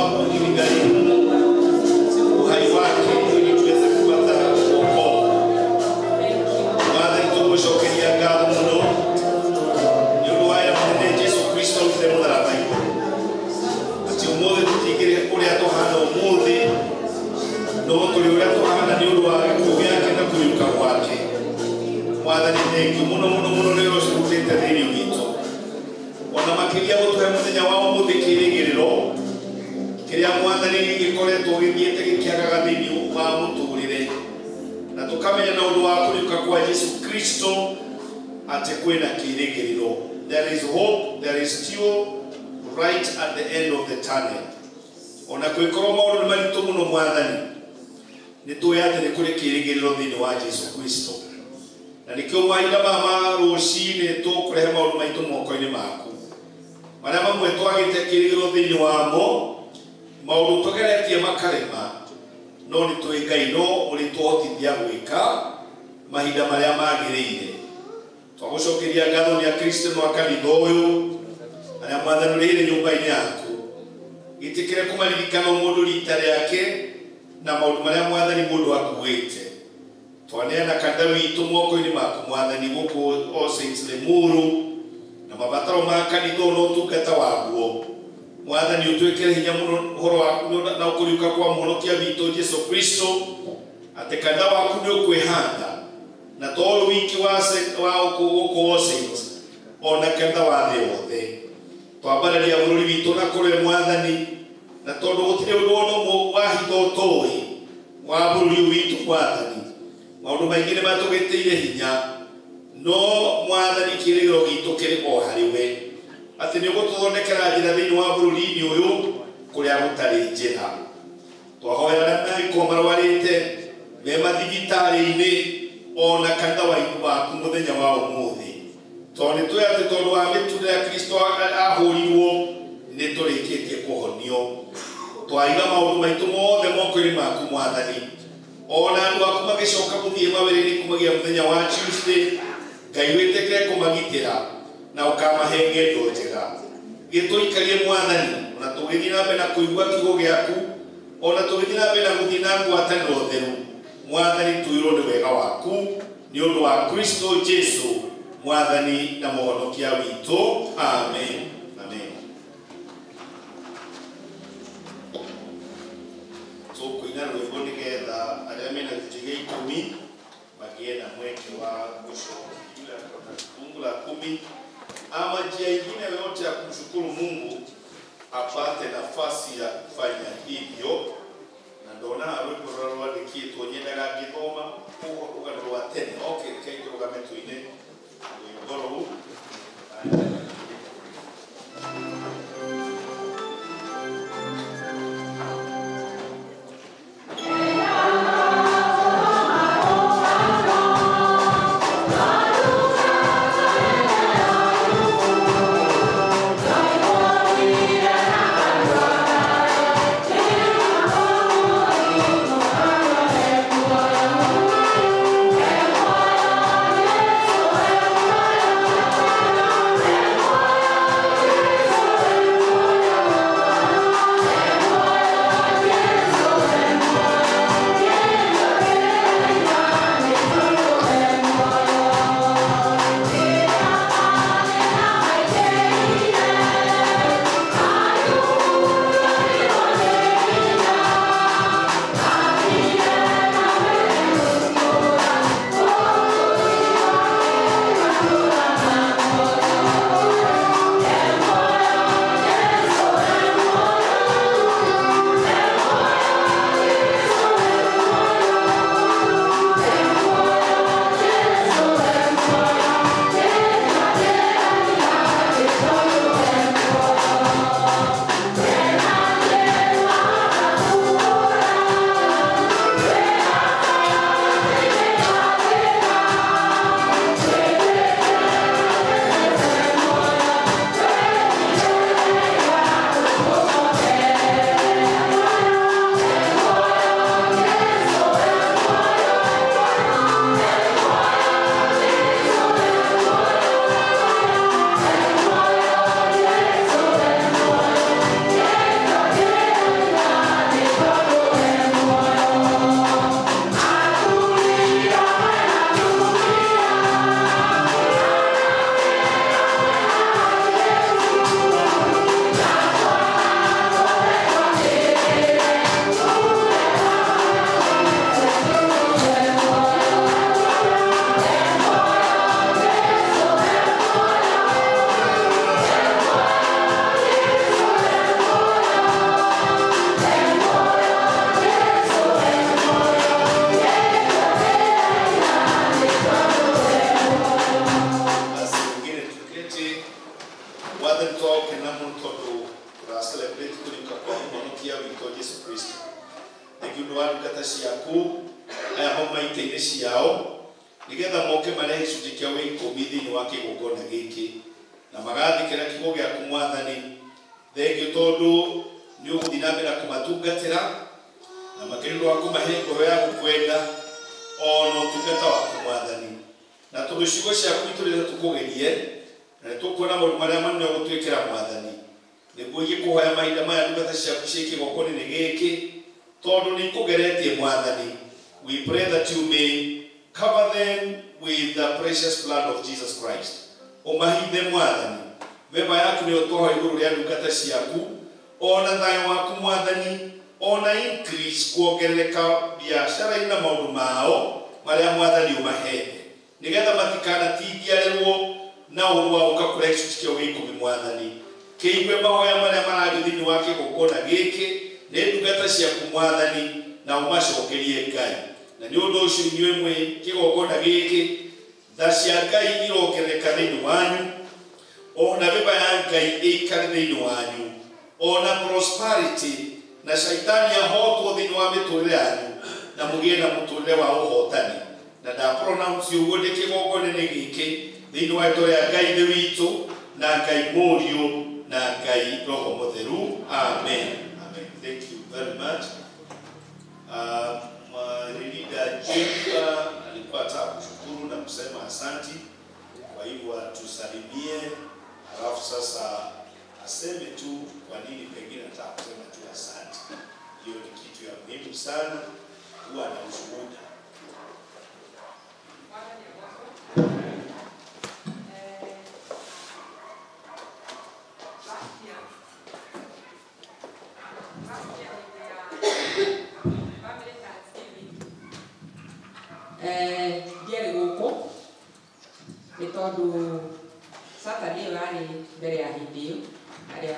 sababu iligharimu uhai wake ili tuweze kupata wokovu. Mwathani tũgũcokeria ngatho mũno nĩ ũndũ wa mũnene Jesu Kristo arutire mũtharaba igũrũ, atĩ ũmũthĩ tũtingĩrĩ ũrĩa tũhana ũmũthĩ, no tũrĩ ũrĩa tũhana nĩ ũndũ wa gĩkuũ gĩake na kũriũka gwake. Mwathani thengiũ mũno mũno mũno nĩ ũrĩa ũcirutĩte thĩinĩ witũ, ona makĩria gũtũhe mũthenya wa ũmũthĩ kĩrĩgĩrĩro kĩrĩa Mwathani gĩkoretwo gĩthiĩte gĩkĩagaga thĩinĩ wa mũtũrĩre, na tũkamenya na ũndũ wa kũriũka kwa Jesu Kristo atĩ kwĩna kĩrĩgĩrĩro. There is hope, there is still right at the end of the tunnel. Ona kwĩkorwo maũndũ nĩ maritũ mũno Mwathani, nĩ tũĩ atĩ nĩ kũrĩ kĩrĩgĩrĩro thĩinĩ wa Jesu Kristo, na nĩkĩo mahinda maya ma rũcinĩ tũkũrehe maũndũ maitũ moko-inĩ maku, marĩa mamwe twagĩte kĩrĩgĩrĩro thĩinĩ wamo, maũndũ tũgeretie makarema, no nĩ tũĩ Ngai no ũrĩtũhotithia gwĩka mahinda marĩa magĩrĩire. Twagũcokeria ngatho nĩ Akristiano a kanitha ũyũ arĩa Mwathani ũrĩire nyũmba-inĩ yaku, gĩtĩkĩre kũmaririkana mũndũ rita rĩake na maũndũ marĩa Mwathani mũndũ akuĩte. Twaneana kanitha witũ moko-inĩ maku Mwathani gũkũ All Saints Limuru, na mabataro ma kanitha na ũtungata waguo. Mwathani ũtwĩkĩre hinya mũno ũhoro waku na kũriũka kwa mũhonokia witũ Jesu Kristo, atĩ kanitha waku nĩ ũkwĩhanda na to ũyũ wiki wa gũkũ All Saints, ona kanitha wa thĩ yothe. Twambararia bũrũri witũ na kũrĩ Mwathani, na tondũ gũtirĩ ũndũ ona ũmwe wa hitho ũtũĩ wa bũrũri ũyũ witũ Mwathani, maũndũ maingĩ nĩ matũgĩtĩire hinya, no Mwathani kĩrĩgĩrĩro gitũ kĩrĩ o harĩ we, atĩ nĩ ũgũtũthondekera njĩra thĩinĩ wa bũrũri-inĩ ũyũ kũrĩa gũtarĩ njĩra. Twahoya arĩa mangĩkorwo marwarĩte me mathibitarĩ-inĩ ona kanitha waku mũthenya wa ũmũthĩ, tondũ nĩ tũĩ atĩ tondũ wa mĩtunda ya Kristo ahũrirwo nĩ tũrĩkĩtie kũhonio. Twaiga maũndũ maitũ mothe moko-inĩ maku Mwathani, ona andũ aku magĩcoka gũthiĩ mawĩra-inĩ kumagia mũthenya wa Tuesday, Ngai wĩtĩkĩre kũmagitĩra na ũkamahe ng'endo njega. Gĩtũikarie Mwathani, ona tũgĩthiĩ na mbere na kũigua kiugo gĩaku, ona tũgĩthiĩ na mbere na gũthiĩ na ngwatanĩro theru. Mwathani tuirwo nĩ wega waku nĩ ũndũ wa Kristo Jesu Mwathani na mũhonokia witũ. Amen. Amen. Tũkũina rwĩmbo nĩgetha arĩa mena gĩcunjĩ gĩa ikũmi magĩe na mweke wa gũcokia yule fungu la 10 ama njia ingine yoyote ya kumshukuru Mungu apate nafasi ya kufanya hivyo. Na ndona rwĩmbo rũrĩa rwandĩkĩtwo nyendaga ngĩthoma rũgano rwa tene. Okay, rekei tũrũgame tũine rwĩmbo rũu. Yeah. Thengiũ nĩ wa ndungata ciaku aya mauma itĩ-inĩ ciao nĩgetha moke marehe gĩcunjĩ kĩa 10 thĩinĩ wa kĩgongona gĩkĩ na magathĩkĩra kiugo gĩaku Mwathani. Thengiũ tondũ nĩ ũgũthiĩ na mbere kũmatungatĩra na makĩria nĩ wa kũmahe ngoro ya gũkwenda ona ũtungata waku Mwathani, na tondũ ciugo ciaku itũrĩte tũkũgerie na nĩtũkuona maũndũ marĩa manene ũgũtwĩkĩra Mwathani, nĩguo ingĩkũhoya mahinda maya ndungata ciaku ciĩ kĩgongona-inĩ gĩkĩ tondũ nĩ ikũgeretie Mwathani. We pray that you may cover them with the precious blood of Jesus Christ. Ũmahithe Mwathani, veva yaku nĩyo twahoya igũrũ rĩa ndungata ciaku, ona thayũ waku Mwathani, ona increase kuongerereka biacara-inĩ na maũndũ mao marĩa Mwathani ũmahete, nĩgetha matikanatindiarĩrwo na ũhoro wa gũka kũrĩa gĩcunjĩ kĩa 10 Mwathani. Kĩigue mahoya marĩa marario thĩinĩ wa kĩgongona gĩkĩ nĩ ndungata ciaku Mwathani, na ũmacokerie Ngai. Na nĩ ũndũ ũcio inyuĩ mwĩ kĩgongona gĩkĩ, tha cia Ngai irongerereka thĩinĩ wanyu, ona veva ya Ngai ĩikare thĩinĩ wanyu, ona prosperity na shaitani ahotwo thĩinĩ wa mĩtũrĩre yanyu, na mũgĩe na mũtũrĩre wa ũhotani. Na nda pronounce ũguo ndĩ kĩgongona-inĩ gĩkĩ thĩinĩ wa rĩĩtwa rĩa Ngai Ithe witũ na Ngai Mũriũ na Ngai Roho Mũtheru. Amen. Amen. Thank you very much. Leader Jennifer alikuwa anataka kushukuru na kusema asanti, kwa hivyo atusalimie, alafu sasa aseme tu kwa nini pengine anataka kusema tu asante. Hiyo ni kitu ya muhimu sana, kuwa na ushuhuda. Ndiarĩ gũkũ nĩ tondũ Saturday ĩyo yarĩ mbere ya hĩndĩ ĩyo, arĩa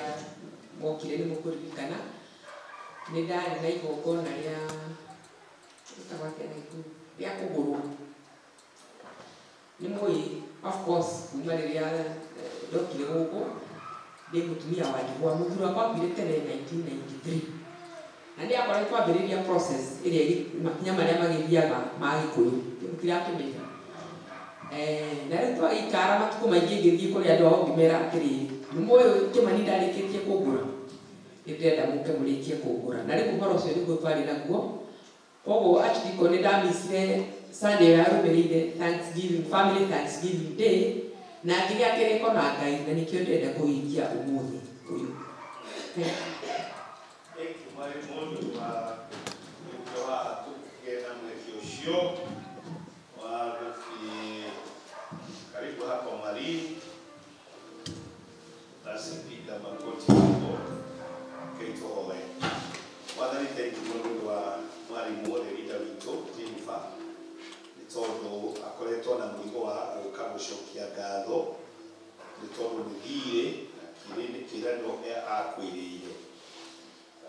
mokire nĩ mũkũririkana nĩ ndarĩ na igongona rĩa ĩtagwo atĩa na Gĩkũyũ, rĩa kũgũrwo. Nĩ mũĩ of course kuma rĩrĩa ndokire gũkũ ndĩ mũtumia wa ndigwa, mũthuri wakwa akuire tene 1993 na nĩ akoretwo ambĩrĩria process ĩrĩa makinya marĩa magĩthiaga ma Gĩkũyũ mũtirakĩmenya. Na rĩu twagĩikara matukũ maingĩ ngĩthiĩ kũrĩ andũ ao ngĩmera atĩrĩrĩ, nĩ mũĩ Kĩmani ndarĩkĩtie kũngũra, nĩ ndĩrenda mũke mũrĩkie kũngũra. Na rĩu ũhoro ũcio nĩguo twarĩ naguo. Koguo Archdeacon nĩ ndamicire Sunday ĩyo yarũmĩrĩire Thanksgiving, family Thanksgiving day, na ngĩgĩa kĩrĩko na Ngai, na nĩkĩo ndĩrenda kũhingia ũmũthĩ ũyũ. Thank you mwalimu nĩ wa ũrĩa wa kũgĩa na mweke ũcio wa gũthiĩ karibu hapa mwalimu, basi piga magoti hapo keitohoe. Mwathani, thank you mũno nĩ ũndũ wa mwalimu ũrĩa leader witũ Jennifer, nĩ tondũ akoretwo na mũrigo wa gũka gũcokia ngatho, nĩ tondũ nĩ thiirĩ na kĩĩranĩro akwĩrĩire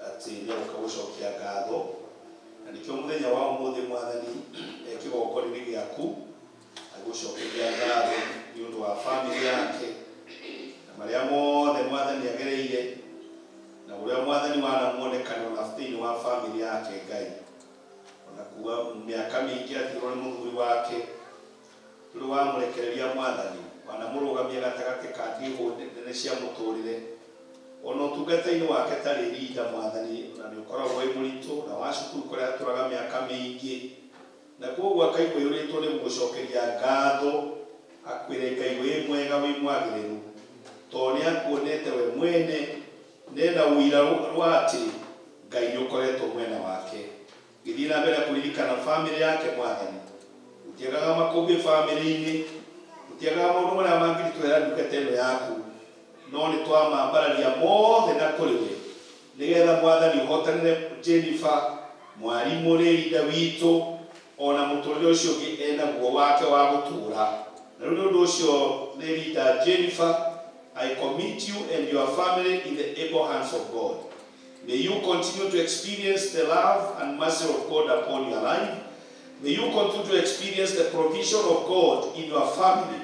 atĩ nĩ egũka gũcokia ngatho, na nĩkĩo mũthenya wa ũmũthĩ Mwathani e kĩgongona-inĩ gĩaku agũcokeria ngatho nĩ ũndũ wa bamĩrĩ yake na marĩa mothe Mwathani agereire na ũrĩa Mwathani wanamuonekana ona thĩinĩ wa bamĩrĩ yake Ngai, ona kuwa mĩaka mĩingĩ atigirwo nĩ mũthuri wake, ũrĩa wamũrekereria Mwathani wanamũrũgamia gatagatĩ ka ndiihũ nene cia mũtũrĩre, ona ũtungata-inĩ wake tarĩ rinda Mwathani, na nĩ ũkoragwo wĩ mũritũ na wa cukuru kũrĩa atũraga mĩaka mĩingĩ, na koguo akaigua aiyũrĩtwo nĩ gũgũcokeria ngatho, akwĩre Ngai wĩ mwega wĩ mwagĩrĩru, tondũ nĩ akuonete we mwene nena ũira rwa atĩ Ngai nĩ ũkoretwo mwena wake. Gĩthiĩ na mbere kũririkana bamĩrĩ yake Mwathani, ũtiagaga makũmbĩ bamĩrĩ-inĩ, ũtiagaga maũndũ marĩa mangĩritũhĩra ndungata ĩno yaku, no nĩ twamambararia mothe na kũrĩ we, nĩgetha Mwathani ũhotanĩre Jennifer mwarimũ rĩrinda witũ ona mũtũrĩre ũcio ũngĩ enaguo wake wa gũtũũra. Na rĩu nĩ ũndũ ũcio rĩrinda Jennifer, I commit you and your family in the able hands of God. May you continue to experience the love and mercy of God upon your life. May you continue to experience the provision of God in your family,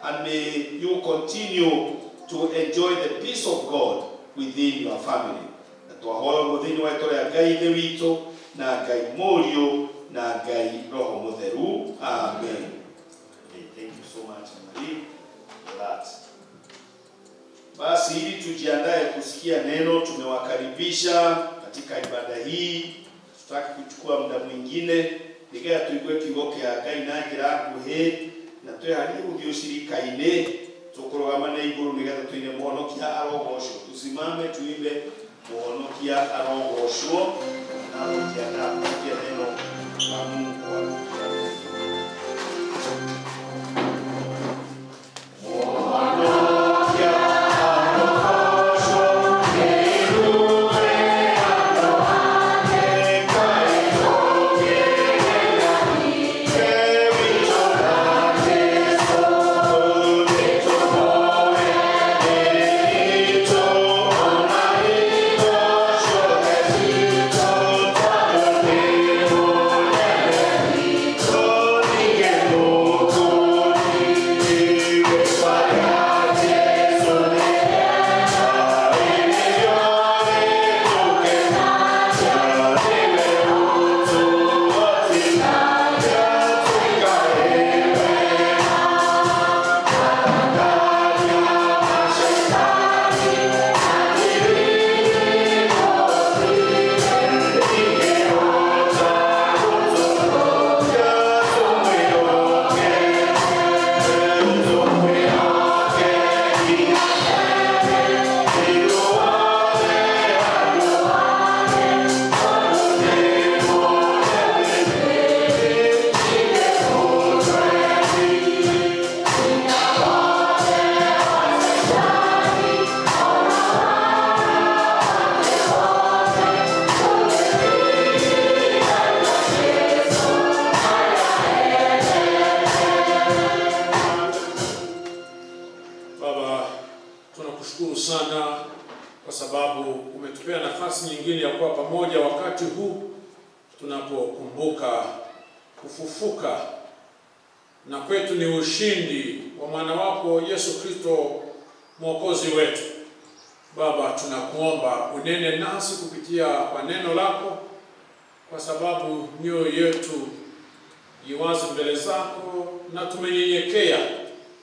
and may you continue to enjoy the peace of God within your family. Na twahoya ũguo thĩinĩ wa rĩĩtwa rĩa Ngai Ithe witũ na Ngai Mũriũ na Ngai Roho Mũtheru. Amen. Okay, thank you so much Marie for that. Basi ili tujiandae kusikia neno, tumewakaribisha katika ibada hii. Tutaki kuchukua muda mwingine nigetha tuigue kiugo kia Ngai na njira nguhĩ na tweharie gũthiĩ ũcirika-inĩ tũkũrũgama na igũrũ nigetha tuine Mũhonokia arogocwo. Tusimame tuimbe Mũhonokia arogocwo na tujiandaa kusikia neno la Mungu. Kufufuka na kwetu ni ushindi wa mwana wako Yesu Kristo Mwokozi wetu. Baba, tunakuomba unene nasi kupitia kwa neno lako, kwa sababu mioyo yetu iwazi mbele zako na tumenyenyekea,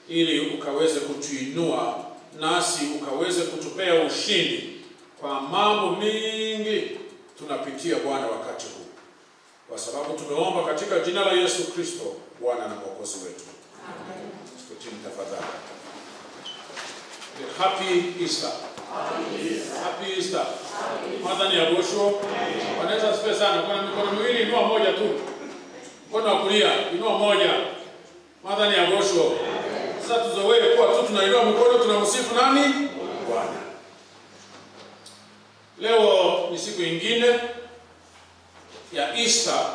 ili ukaweze kutuinua nasi ukaweze kutupea ushindi kwa mambo mingi tunapitia Bwana wakati huu. Kwa sababu tumeomba katika jina la Yesu Kristo Bwana na Mwokozi wetu. Amen. Tukutane tafadhali. Happy Easter. Happy Easter. Mwathani agocwo. Wanaweza sife sana. Kuna mikono miwili, inua moja tu. Mkono wa kulia, inua moja. Mwathani agocwo. Sasa tuzoee kuwa tu tunainua mikono tunamsifu nani? Bwana. Leo ni siku nyingine ya Easter,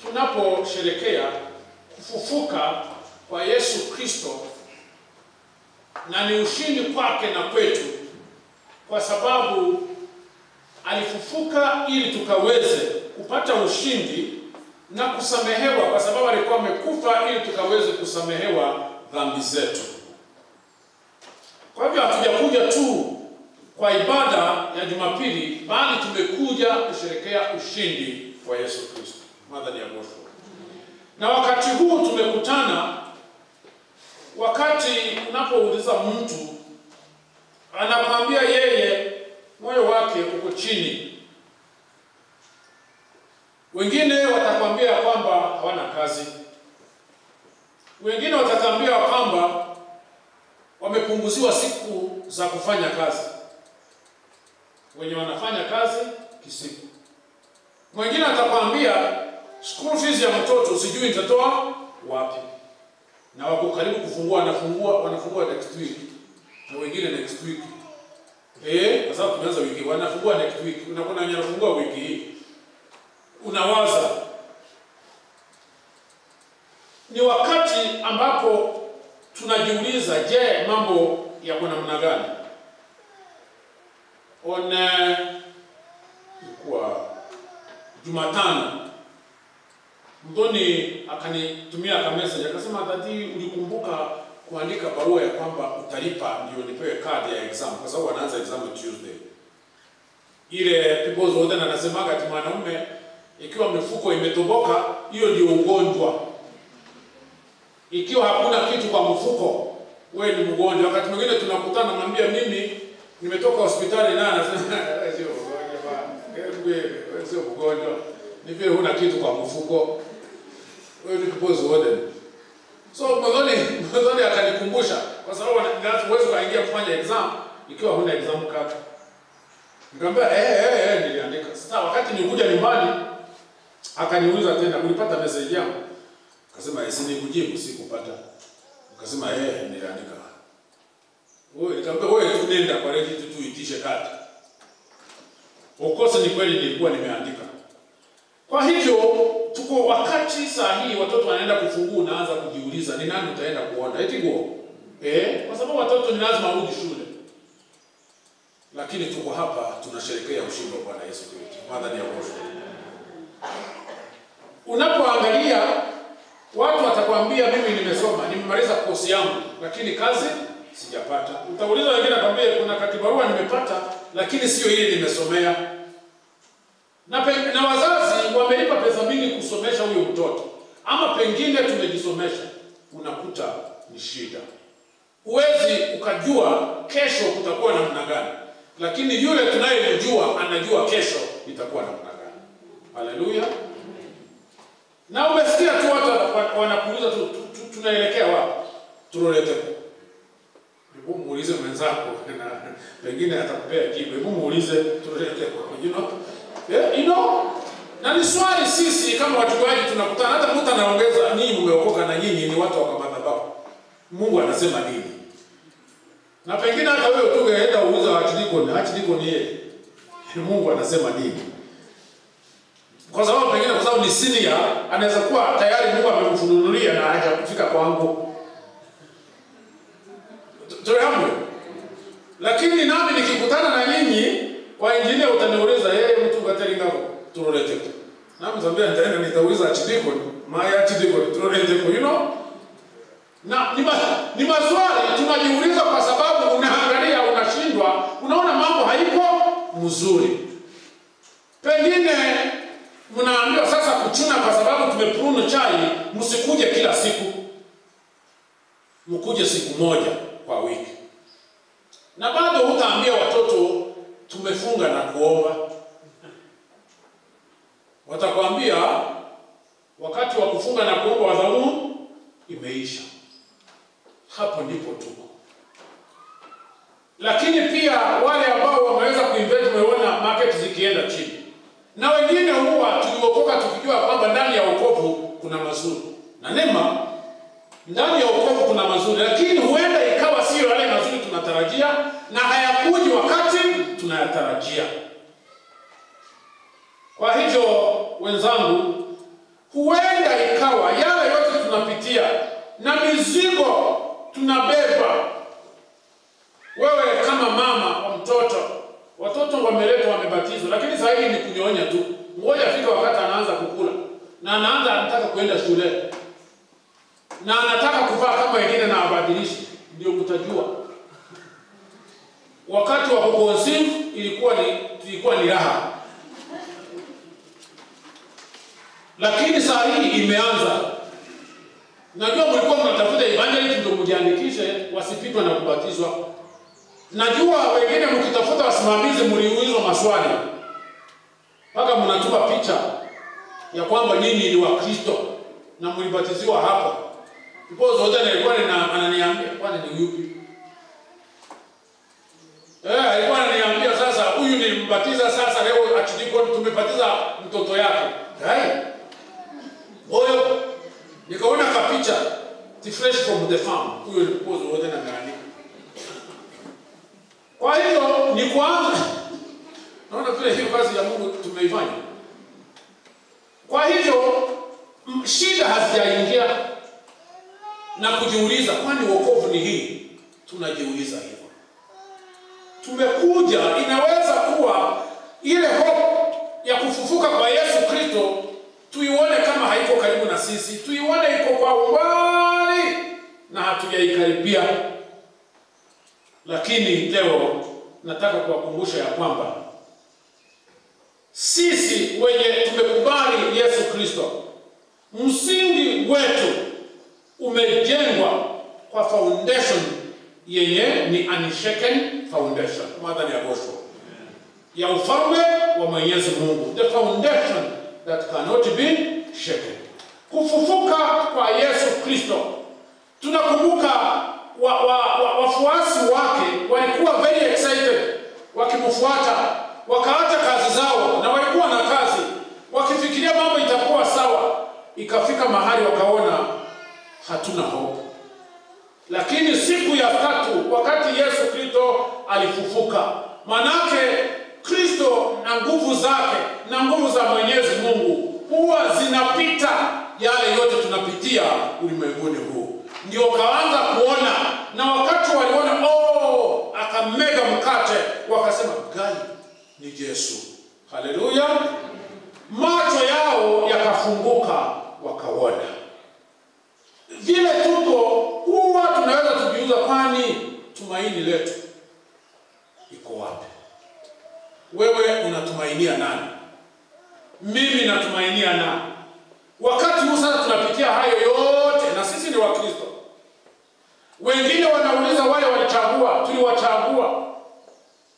tunaposherehekea kufufuka kwa Yesu Kristo, na ni ushindi kwake na kwetu, kwa sababu alifufuka ili tukaweze kupata ushindi na kusamehewa, kwa sababu alikuwa amekufa ili tukaweze kusamehewa dhambi zetu. Kwa hivyo hatujakuja tu kwa ibada ya Jumapili, bali tumekuja kusherehekea ushindi wa Yesu Kristo. Mwathani agocwo. Na wakati huu tumekutana, wakati unapouliza mtu anakuambia yeye moyo wake uko chini. Wengine watakwambia kwamba hawana kazi. Wengine watakwambia kwamba wamepunguziwa siku za kufanya kazi. Wenye wanafanya kazi kisiku. Mwingine atakwambia school fees ya mtoto sijui nitatoa wapi. Na wako karibu kufungua, wanafungua next week. Na wengine next week. Kwa sababu tumeanza wiki, wanafungua next week. Unakuwa wenye wanafungua wiki hii. Unawaza. Ni wakati ambapo tunajiuliza, je, mambo yako namna gani? Ilikuwa Jumatano, Mtoni akanitumia ka message akasema, "Daddy, ulikumbuka kuandika barua ya kwamba utalipa ndio nipewe kadi ya exam, kwa sababu wanaanza exam Tuesday." Ile People's Warden anasemaga ati mwanaume ikiwa mifuko imetoboka, hiyo ndio ugonjwa. Ikiwa hakuna kitu kwa mfuko, wewe ni mgonjwa. Wakati mwingine tunakutana, namwambia mimi nimetoka hospitali, na anasema sio mgonjwa bwana, wewe sio mgonjwa, ni vile huna kitu kwa mfuko, wewe ni People's Warden. So mwanzoni akanikumbusha, kwa sababu huwezi kuingia kufanya exam ikiwa huna exam card. Nikamwambia niliandika. Sasa wakati nilikuja nyumbani akaniuliza tena, ulipata message yangu? Akasema si nikujibu, sikupata. Akasema niliandika. Wewe, nikamwambia wewe tu nenda kwa reji tu tuitishe kadi. Ukose ni kweli nilikuwa nimeandika. Kwa hivyo tuko wakati sahihi, watoto wanaenda kufungua, unaanza kujiuliza ni nani utaenda kuona. Eti go. Kwa sababu watoto ni lazima warudi shule. Lakini tuko hapa tunasherehekea ushindi wa Bwana Yesu Kristo. Madhani ya mwisho. Unapoangalia watu watakwambia mimi nimesoma, nimemaliza kosi yangu, lakini kazi sijapata. Utauliza wengine akwambie kuna katibarua nimepata, lakini sio ile nimesomea. Na wazazi wamelipa pesa mingi kusomesha huyo mtoto, ama pengine tumejisomesha. Unakuta ni shida. Huwezi ukajua kesho kutakuwa namna gani, lakini yule tunayemjua anajua kesho itakuwa namna gani. Haleluya. Na umesikia tu watu wanakuuliza tu tunaelekea wapi? Tulolete. Hebu muulize mwenzako na pengine atakupea jibu. Hebu muulize tulolete. You know? You know? Na ni swali sisi kama wachungaji tunakutana, hata mtu anaongeza ninyi mmeokoka na nyinyi ni watu wa madhabahu. Mungu anasema nini? Na pengine hata wewe tungeenda uuza archdeacon yeye. Mungu anasema nini? Kwa sababu pengine kwa sababu ni senior, anaweza kuwa tayari Mungu amemfunulia na hajakufika kwangu. Tuelewe. Lakini nami nikikutana na nyinyi kwa injinia utaniuliza yeye mtu ngateli ngavo tulolete. Nami nitamwambia nitaenda nitauliza archdeacon, my archdeacon tulolete, you know? Na ni maswali tunajiuliza kwa sababu unaangalia unashindwa, unaona mambo haiko mzuri. Pengine mnaambiwa sasa kuchuna kwa sababu tumeprune chai, msikuje kila siku. Mkuje siku moja kwa wiki. Na bado hutaambia watoto tumefunga na kuomba. Watakwambia wakati wa kufunga na kuomba wadhamu imeisha. Hapo ndipo tuko. Lakini pia wale ambao wameweza kuinvest, tumeona market zikienda chini. Na wengine huwa tuliokoka tukijua kwamba ndani ya wokovu kuna mazuri. Na neema, ndani ya wokovu kuna mazuri, lakini huenda ikawa sio yale mazuri tunatarajia na hayakuji wakati tunayatarajia. Kwa hivyo wenzangu, huenda ikawa yale yote tunapitia na mizigo tunabeba. Wewe kama mama wa mtoto, watoto wameletwa wamebatizwa, lakini sasa hivi ni kunyonya tu. Ngoja fika wakati anaanza kukula na anaanza anataka kuenda shule na anataka kuvaa kama wengine na abadilishi, ndio mtajua. Wakati wa kuconceive ilikuwa ni raha. Lakini saa hii imeanza. Najua mlikuwa mnatafuta evangelist ndio mjiandikishe wasipitwe na kubatizwa. Najua wengine mkitafuta wasimamizi mliulizwa maswali. Mpaka mnatuma picha ya kwamba nyinyi ni wa Kristo na mlibatiziwa hapa. Ndipo zote alikuwa ananiambia kwani ni yupi? Alikuwa ananiambia sasa huyu ni mbatiza sasa leo achidiko tumebatiza mtoto yake. Hai. Oyo nikaona kapicha ti fresh from the farm. Huyo ni pozo wote na ngani. Kwa hiyo ni kwanza naona vile hiyo kazi ya Mungu tumeifanya. Kwa hivyo shida hazijaingia na kujiuliza kwani wokovu ni hii? Tunajiuliza hivyo. Tumekuja, inaweza kuwa ile hope ya kufufuka kwa Yesu Kristo tuione kama haiko karibu na sisi, tuione iko kwa umbali na hatujaikaribia. Lakini leo nataka kuwakumbusha ya kwamba Sisi wenye tumekubali Yesu Kristo, msingi wetu umejengwa kwa foundation yenye ni unshaken foundation, Mwathani agocwo, ya ufalme wa Mwenyezi Mungu, the foundation that cannot be shaken. Kufufuka kwa Yesu Kristo, tunakumbuka wafuasi wake walikuwa very excited wakimfuata, wakaacha kazi zao na walikuwa na kazi, wakifikiria mambo itakuwa sawa. Ikafika mahali wakaona hatuna hope. Lakini siku ya tatu wakati Yesu Kristo alifufuka, manake Kristo na nguvu zake na nguvu za Mwenyezi Mungu huwa zinapita yale yote tunapitia ulimwenguni huu. Ndio kaanza kuona, na wakati waliona oh, akamega mkate, wakasema gai ni Yesu. Haleluya! Macho yao yakafunguka, wakaona. Vile tuko huwa tunaweza tujiuza, kwani tumaini letu iko wapi? Wewe unatumainia nani? Mimi natumainia nani? Wakati huu sasa tunapitia hayo yote, na sisi ni Wakristo. Wengine wanauliza, wale walichagua, tuliwachagua,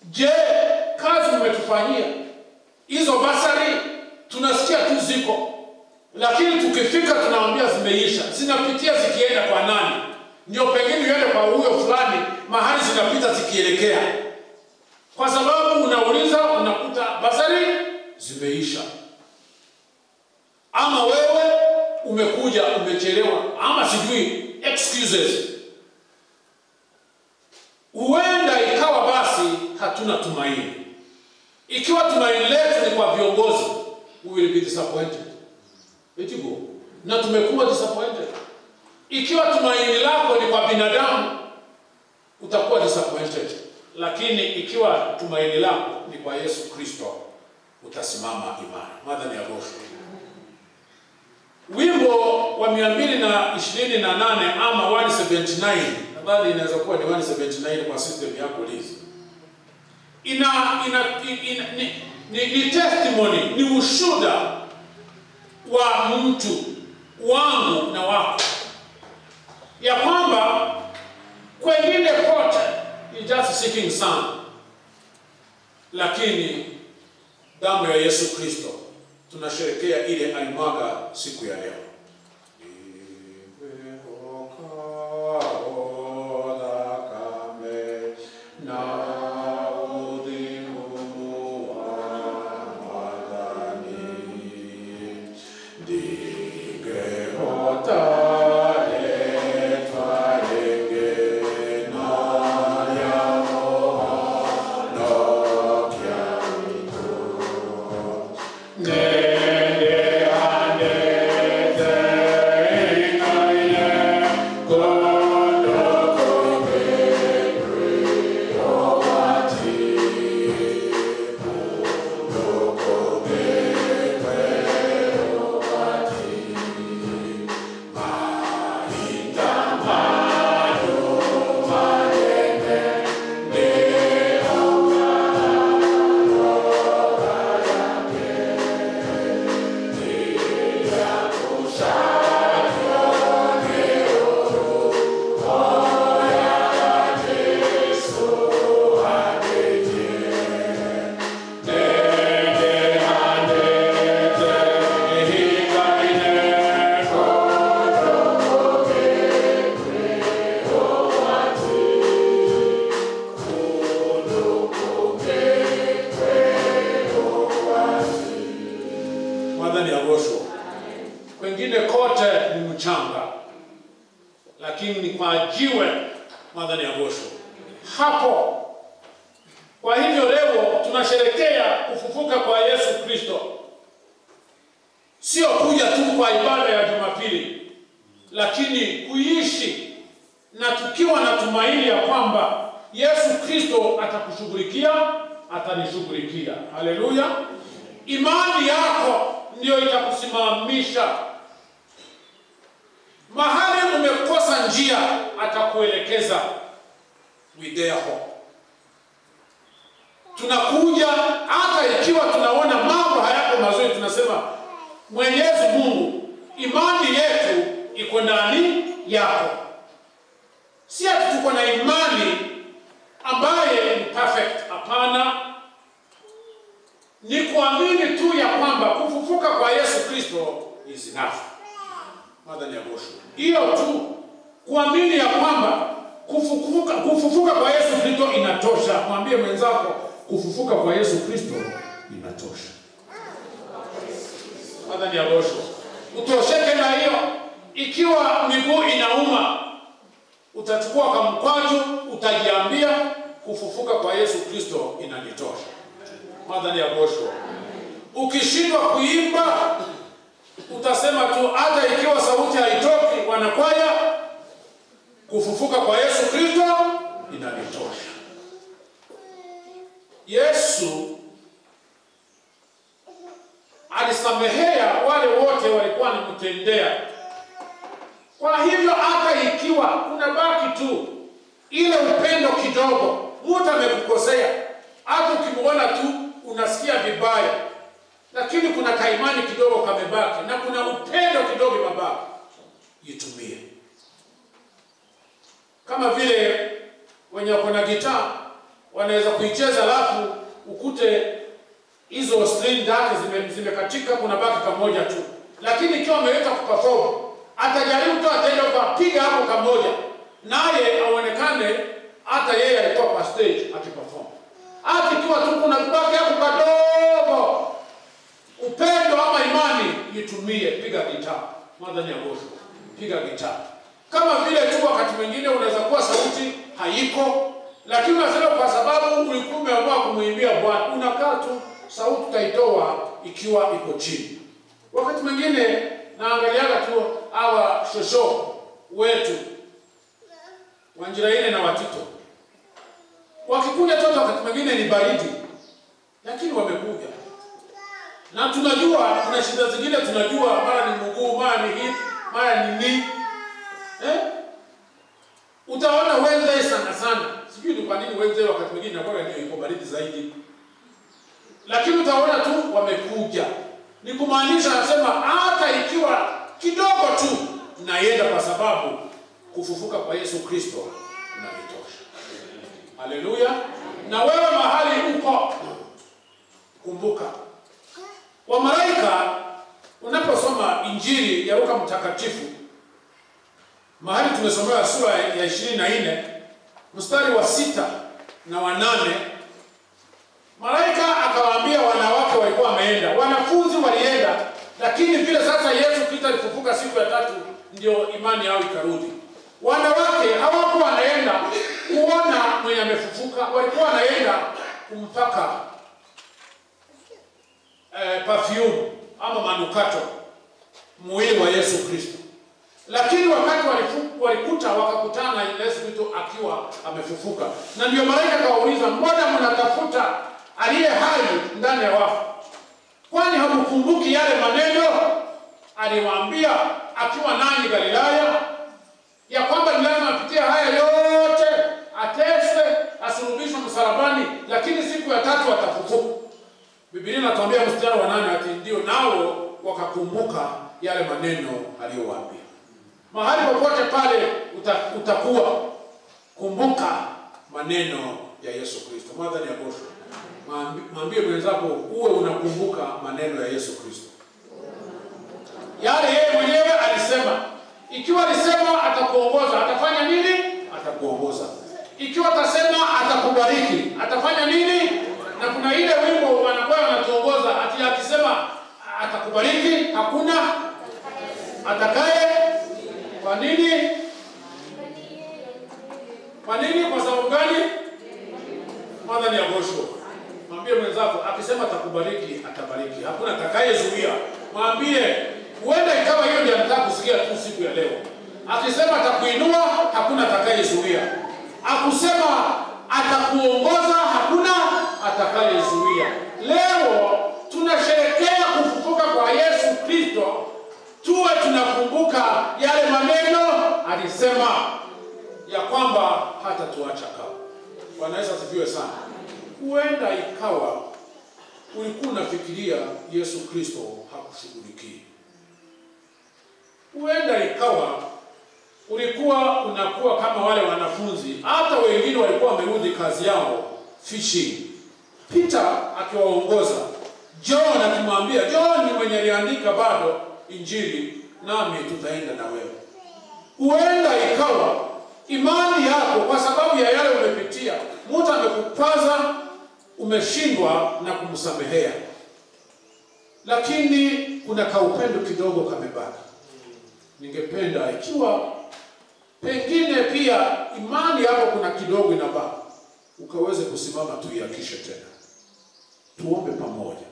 je, kazi mmetufanyia? Hizo basari tunasikia tu ziko, lakini tukifika tunaambia zimeisha. Zinapitia zikienda kwa nani? Ndio pengine uende kwa huyo fulani, mahali zinapita zikielekea. Kwa sababu unauliza, unakuta basari zimeisha. Ama wewe umekuja umechelewa, ama sijui excuses. Huenda ikawa basi hatuna tumaini. Ikiwa tumaini letu ni kwa viongozi, we will be disappointed. Etigo. Na tumekuwa disappointed. Ikiwa tumaini lako ni kwa binadamu, utakuwa disappointed. Lakini ikiwa tumaini lako ni kwa Yesu Kristo, utasimama imara. Mwathani agocwo. Wimbo wa 228 ama 179, nadhani inaweza kuwa ni 179 kwa system yako Liz. Ni testimony, ni ushuhuda wa mtu wangu na wako, ya kwamba kwengine kote ni just seeking sun, lakini damu ya Yesu Kristo tunasherehekea ile alimwaga siku ya leo. Kwengine kote ni mchanga, lakini kwa jiwe Mwathani agocwo hapo. Kwa hivyo leo tunasherehekea kufufuka kwa Yesu Kristo, sio kuja tu kwa ibada ya Jumapili, lakini kuishi na tukiwa na tumaini ya kwamba Yesu Kristo atakushughulikia, atanishughulikia. Haleluya! Imani yako ndio itakusimamisha. Mahali umekosa njia, atakuelekeza. We dare hope. Tunakuja hata ikiwa tunaona mambo hayako mazuri, tunasema Mwenyezi Mungu, imani yetu iko ndani yako. Si ati tuko na imani ambaye ni perfect, hapana. Ni kuamini tu ya kwamba kufufuka kwa Yesu Kristo is enough. Madhani ya Gosho. Hiyo tu, kuamini ya kwamba kufufuka kwa Yesu Kristo inatosha. Mwambie mwenzako, kufufuka kwa Yesu Kristo inatosha. Madhani ya Gosho. Utosheke na hiyo. Ikiwa miguu inauma, utachukua kamkwaju, utajiambia kufufuka kwa Yesu Kristo inanitosha. Madhani ya Gosho. Ukishindwa kuimba, utasema tu hata ikiwa sauti haitoki, wanakwaya, kufufuka kwa Yesu Kristo inanitosha. Yesu alisamehea wale wote walikuwa wanamtendea. Kwa hivyo hata ikiwa kuna baki tu ile upendo kidogo, mtu amekukosea, hata ukimuona tu unasikia vibaya, lakini kuna kaimani kidogo kamebaki na kuna upendo kidogo mabaki, itumie. Kama vile wenye wako na gitaa wanaweza kuicheza alafu ukute hizo string zake zimekatika, kuna baki kamoja tu, lakini ikiwa ameweza kuperform, atajaribu tu, ataenda kupiga hapo kamoja, naye aonekane hata yeye alikuwa kwa stage akiperform. Hata ikiwa tu kuna baki hapo kadogo, upendo ama imani itumie. Piga gitaa, Madhani ya Gosho, piga gitaa. Kama vile tu wakati mwingine unaweza kuwa sauti haiko, lakini unasema kwa sababu ulikuwa umeamua kumuimbia Bwana, unakaa tu, sauti utaitoa ikiwa iko chini. Wakati mwingine naangaliaga tu hawa shosho wetu Wanjiraine na Watito, wakikuja toto wakati mwingine ni baridi, lakini wamekuja. Na tunajua kuna shida zingine, tunajua mara ni mguu, mara ni hip, mara ni knee. Utaona Wednesday sana sana. Sijui ni kwa nini Wednesday wakati mwingine inakuwa ndio iko baridi zaidi. Lakini utaona tu wamekuja. Ni kumaanisha anasema hata ikiwa kidogo tu naenda, kwa sababu kufufuka kwa Yesu Kristo kunanitosha. Haleluya. Na wewe mahali uko, kumbuka wa malaika. Unaposoma Injili ya Luka Mtakatifu, mahali tumesomewa sura ya 24 mstari wa 6 na wa 8, malaika akawaambia wanawake walikuwa wameenda, wanafunzi walienda, lakini vile sasa Yesu Kristo alifufuka siku ya tatu, ndio imani yao ikarudi. Wanawake hawakuwa wanaenda kuona mwenye amefufuka, walikuwa wanaenda kumpaka perfume ama manukato mwili wa Yesu Kristo. Lakini wakati walikuta wakakutana na Yesu Kristo akiwa amefufuka. Na ndio malaika akawauliza, mbona mnatafuta aliye hai ndani ya wafu? Kwani hamkumbuki yale maneno aliwaambia akiwa nanyi Galilaya, ya kwamba ni lazima apitie haya yote, ateswe, asulubishwe msalabani, lakini siku ya tatu atafufuka. Biblia inatuambia mstari wa 8 ati ndio nao wakakumbuka yale maneno aliyowaambia. Mahali popote pale utakuwa, kumbuka maneno ya Yesu Kristo. Madhani ya Gosho. Mwambie mwenzako uwe unakumbuka maneno ya Yesu Kristo. Yale yeye mwenyewe alisema. Ikiwa alisema atakuongoza, atafanya nini? Atakuongoza. Ikiwa atasema atakubariki, atafanya nini? Na kuna ile wimbo wanakuwa wanatuongoza ati akisema atakubariki, hakuna atakaye. Kwa nini? Kwa nini? Kwa sababu gani? Madhani ya Gosho. Mwambie mwenzako akisema atakubariki, atabariki. Hakuna atakayezuia. Mwambie huenda ikawa hiyo ndio anataka kusikia tu siku ya leo. Akisema atakuinua, hakuna atakayezuia. Akusema atakuongoza, hakuna atakayezuia. Leo tunasherehekea kufufuka kwa Yesu Kristo. Tuwe tunakumbuka yale maneno alisema ya kwamba hatatuacha kamwe. Bwana Yesu asifiwe sana. Huenda ikawa ulikuwa unafikiria Yesu Kristo hakushughulikii. Huenda ikawa ulikuwa unakuwa kama wale wanafunzi, hata wengine walikuwa wamerudi kazi yao fishing. Peter akiwaongoza, John akimwambia, John ni mwenye aliandika bado Injili, nami tutaenda na wewe. Huenda ikawa imani yako kwa sababu ya yale umepitia, mtu amekukwaza, umeshindwa na kumsamehea, lakini kuna kaupendo kidogo kamebaki. Ningependa ikiwa pengine pia imani yako kuna kidogo inabaki, ukaweze kusimama tuiakishe tena. Tuombe pamoja.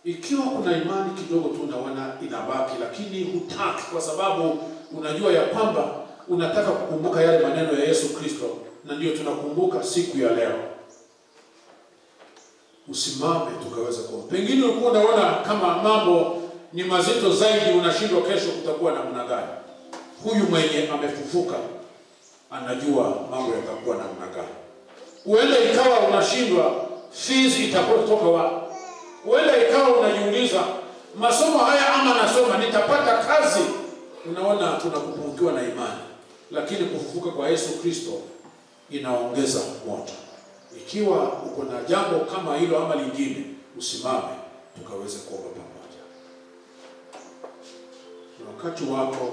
Ikiwa kuna imani kidogo tu unaona inabaki, lakini hutaki kwa sababu unajua ya kwamba unataka kukumbuka yale maneno ya Yesu Kristo, na ndio tunakumbuka siku ya leo, usimame tukaweza kuomba. Pengine ulikuwa unaona kama mambo ni mazito zaidi, unashindwa kesho kutakuwa namna gani. Huyu mwenye amefufuka anajua mambo yatakuwa namna gani. Huenda ikawa unashindwa fees itakuwa kutoka wapi. Huenda ikawa unajiuliza masomo haya ama nasoma nitapata kazi. Unaona kuna kupungukiwa na imani, lakini kufufuka kwa Yesu Kristo inaongeza moto. Ikiwa uko na jambo kama hilo ama lingine, usimame tukaweze kuomba pamoja. Ni wakati wako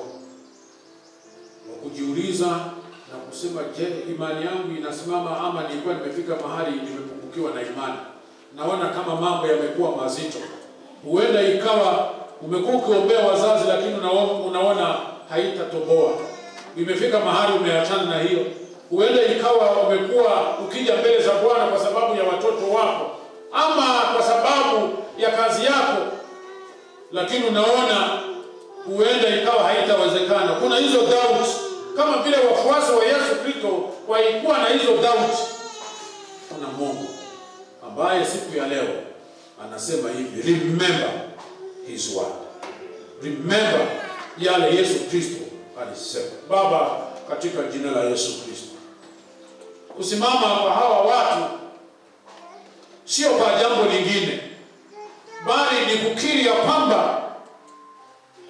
wa kujiuliza na kusema, je, imani yangu inasimama ama nilikuwa nimefika mahali nimepungukiwa na imani? Naona kama mambo yamekuwa mazito. Huenda ikawa umekuwa ukiombea wazazi, lakini unaona haitatoboa. Imefika mahali umeachana na hiyo. Huenda ikawa umekuwa ukija mbele za Bwana kwa sababu ya watoto wako ama kwa sababu ya kazi yako, lakini unaona huenda ikawa haitawezekana. Kuna hizo doubt, kama vile wafuasi wa Yesu Kristo walikuwa na hizo doubt. Kuna Mungu ambaye siku ya leo anasema hivi, remember his word. Remember yale Yesu Kristo alisema. Baba, katika jina la Yesu Kristo, kusimama kwa hawa watu sio kwa jambo lingine, bali ni kukiri ya kwamba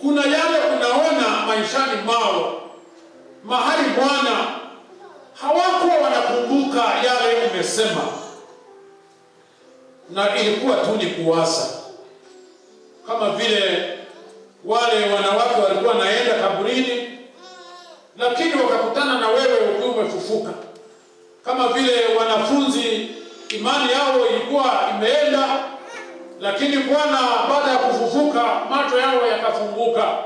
kuna yale unaona maishani mwao mahali Bwana hawakuwa wanakumbuka yale umesema, na ilikuwa tu ni kuwaza. Kama vile wale wanawake walikuwa naenda kaburini, lakini wakakutana na wewe ukiwa umefufuka. Kama vile wanafunzi imani yao ilikuwa imeenda, lakini Bwana baada ya kufufuka macho yao yakafunguka.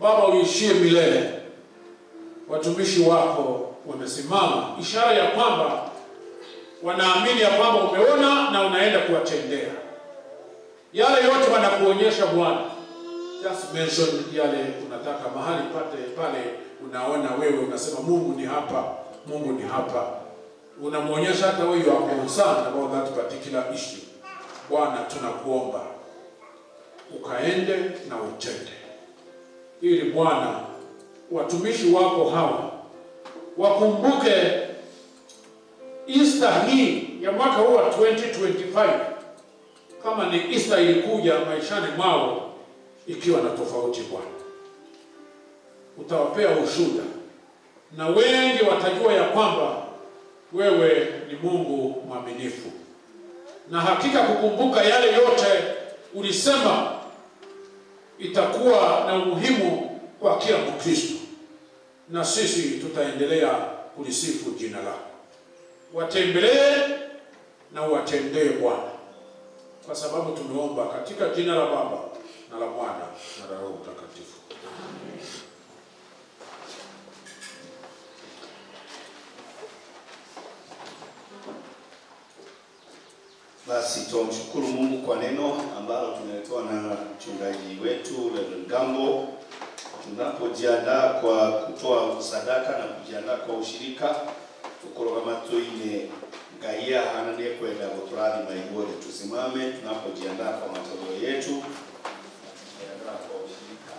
Baba, uishie milele. Watumishi wako wamesimama, ishara ya kwamba wanaamini ya kwamba umeona na unaenda kuwatendea yale yote wanakuonyesha. Bwana, just mention yale unataka mahali pate pale unaona wewe unasema Mungu ni hapa, Mungu ni hapa. Unamuonyesha hata wewe you are concerned about that particular issue. Bwana, tunakuomba ukaende na utende, ili Bwana watumishi wako hawa wakumbuke Easter hii ya mwaka huu wa 2025 kama ni Easter ilikuja maishani mwao ikiwa na tofauti. Bwana, utawapea ushuhuda na wengi watajua ya kwamba wewe ni Mungu mwaminifu, na hakika kukumbuka yale yote ulisema itakuwa na umuhimu kwa kila Mkristo, na sisi tutaendelea kulisifu jina lako. Watembelee na watendee Bwana, kwa sababu tumeomba katika jina la Baba na la Mwana na la Roho Mtakatifu. Basi tumshukuru Mungu kwa neno ambalo tumeletewa na mchungaji wetu Reverend Gambo. Tunapojiandaa kwa kutoa sadaka na kujiandaa kwa ushirika, tukoroga matuine Ngai ahana ni kwenda guturathima ithuothe. Tusimame tunapojiandaa kwa matoleo yetu kwa ushirika.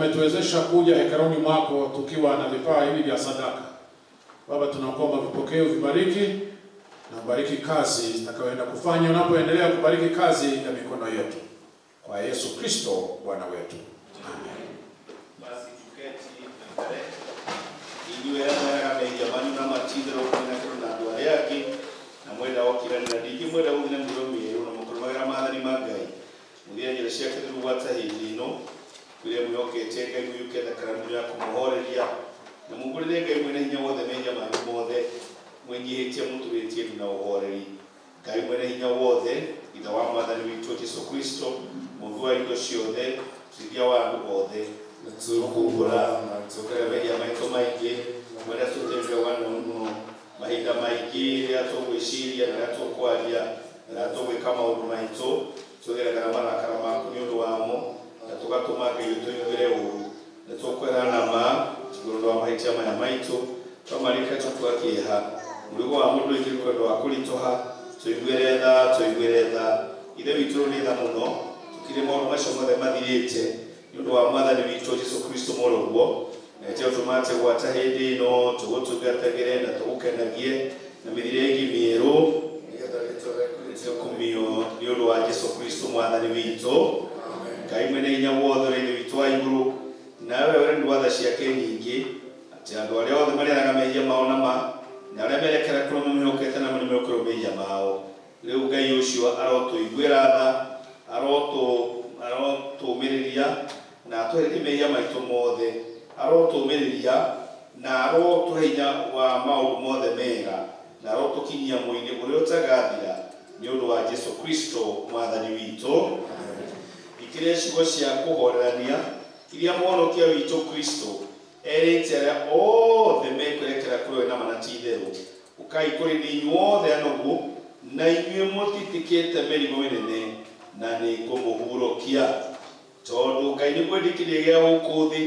Umetuwezesha kuja hekaluni mwako tukiwa na vipawa hivi vya sadaka. Baba, tunakuomba vipokee, uvibariki na ubariki kazi zitakayoenda kufanya unapoendelea kubariki kazi ya mikono yetu. Kwa Yesu Kristo Bwana wetu. Amen. Basi tuketi mbele. Inyuĩ arĩa mehia manyu na matithĩrwo kumena kũrĩ na andũ arĩa angĩ na mwenda gũkiranĩra ningĩ mwenda gũthiĩ na mĩthiĩre mĩerũ na mũkũrũmagĩra maathani ma Ngai mũthiĩ njĩra ciake theru gwata hĩndĩ ĩno kũrĩa mwĩhokete Ngai mũiyũke thakame ya kũmũhoreria na mumbũrĩre Ngai mwene hinya wothe mehia manyu mothe mwĩnyihĩtie mũturĩtie ndu na ũhoreri. Ngai mwene hinya wothe, Ithe wa Mwathani witũ Jesũ Kristo, Mũũmbi wa indo ciothe, Mũteithia wa andũ othe, tũkumbũra tũkĩra mehia maitũ maingĩ marĩa tũteithia mũno mahinda maingĩ rĩrĩa tũgwĩciria na rĩrĩa tũkwaria na rĩrĩa tũgwĩka maũndũ maitũ tũgeragĩra marakara maku nĩ ũndũ wamo na tũgatũma Ngai ũtũiguĩre ũũru na tũkwĩra na ma tũndũ wa mahĩtia maya maitũ twamarĩka tũkua kĩeha mũrigo wa mũndũ ũingĩ kwenda wa kũritũha tũiguĩre tha Ithe witũ nĩ tha mũno tũkire maũndũ macio mothe mathirĩte nĩ ũndũ wa Mwathani witũ Jesũ Kristo mũrũguo na tũmate gwata hĩndĩ ĩno tũgũtungatagĩre na tũgũkenagie na mĩthiĩre ĩngĩ mĩerũ tũkumio nĩ ũndũ wa Jesũ Kristo Mwathani witũ. Ngai mwene hinya wothe ũrĩa Ithe witũ wa igũrũ nawe ũrĩa nĩ watha ciake nyingĩ atĩ andũ arĩa othe marĩaraga mehia mao na ma na arĩa merekera kũrĩa mamwĩhokete na nĩmekũrwo mehia mao. Rĩu Ngai ũcio arotũiguĩra tha, arotũũmĩrĩria na atwehererie mehia maitũ mothe, arotũũmĩrĩria na arotũhe hinya wa maũndũ mothe mega na arotũkinyia mũinĩ ũrĩa ũtagathira nĩ ũndũ wa Jesũ Kristo Mwathani witũ. Ikĩrĩa ciugo cia kũhorerania iria Mũhonokia witũ Kristo erĩte arĩa othe mekwerekera kũrĩ we na ma na ti itherũ. Ũkai kũrĩ niĩ inyuothe anogu na inyuĩ mũtitikĩte mĩrigo mĩnene na nĩngũmũhurũkia. Tondũ Ngai nĩ kwendekithia gĩa gũkũ thĩ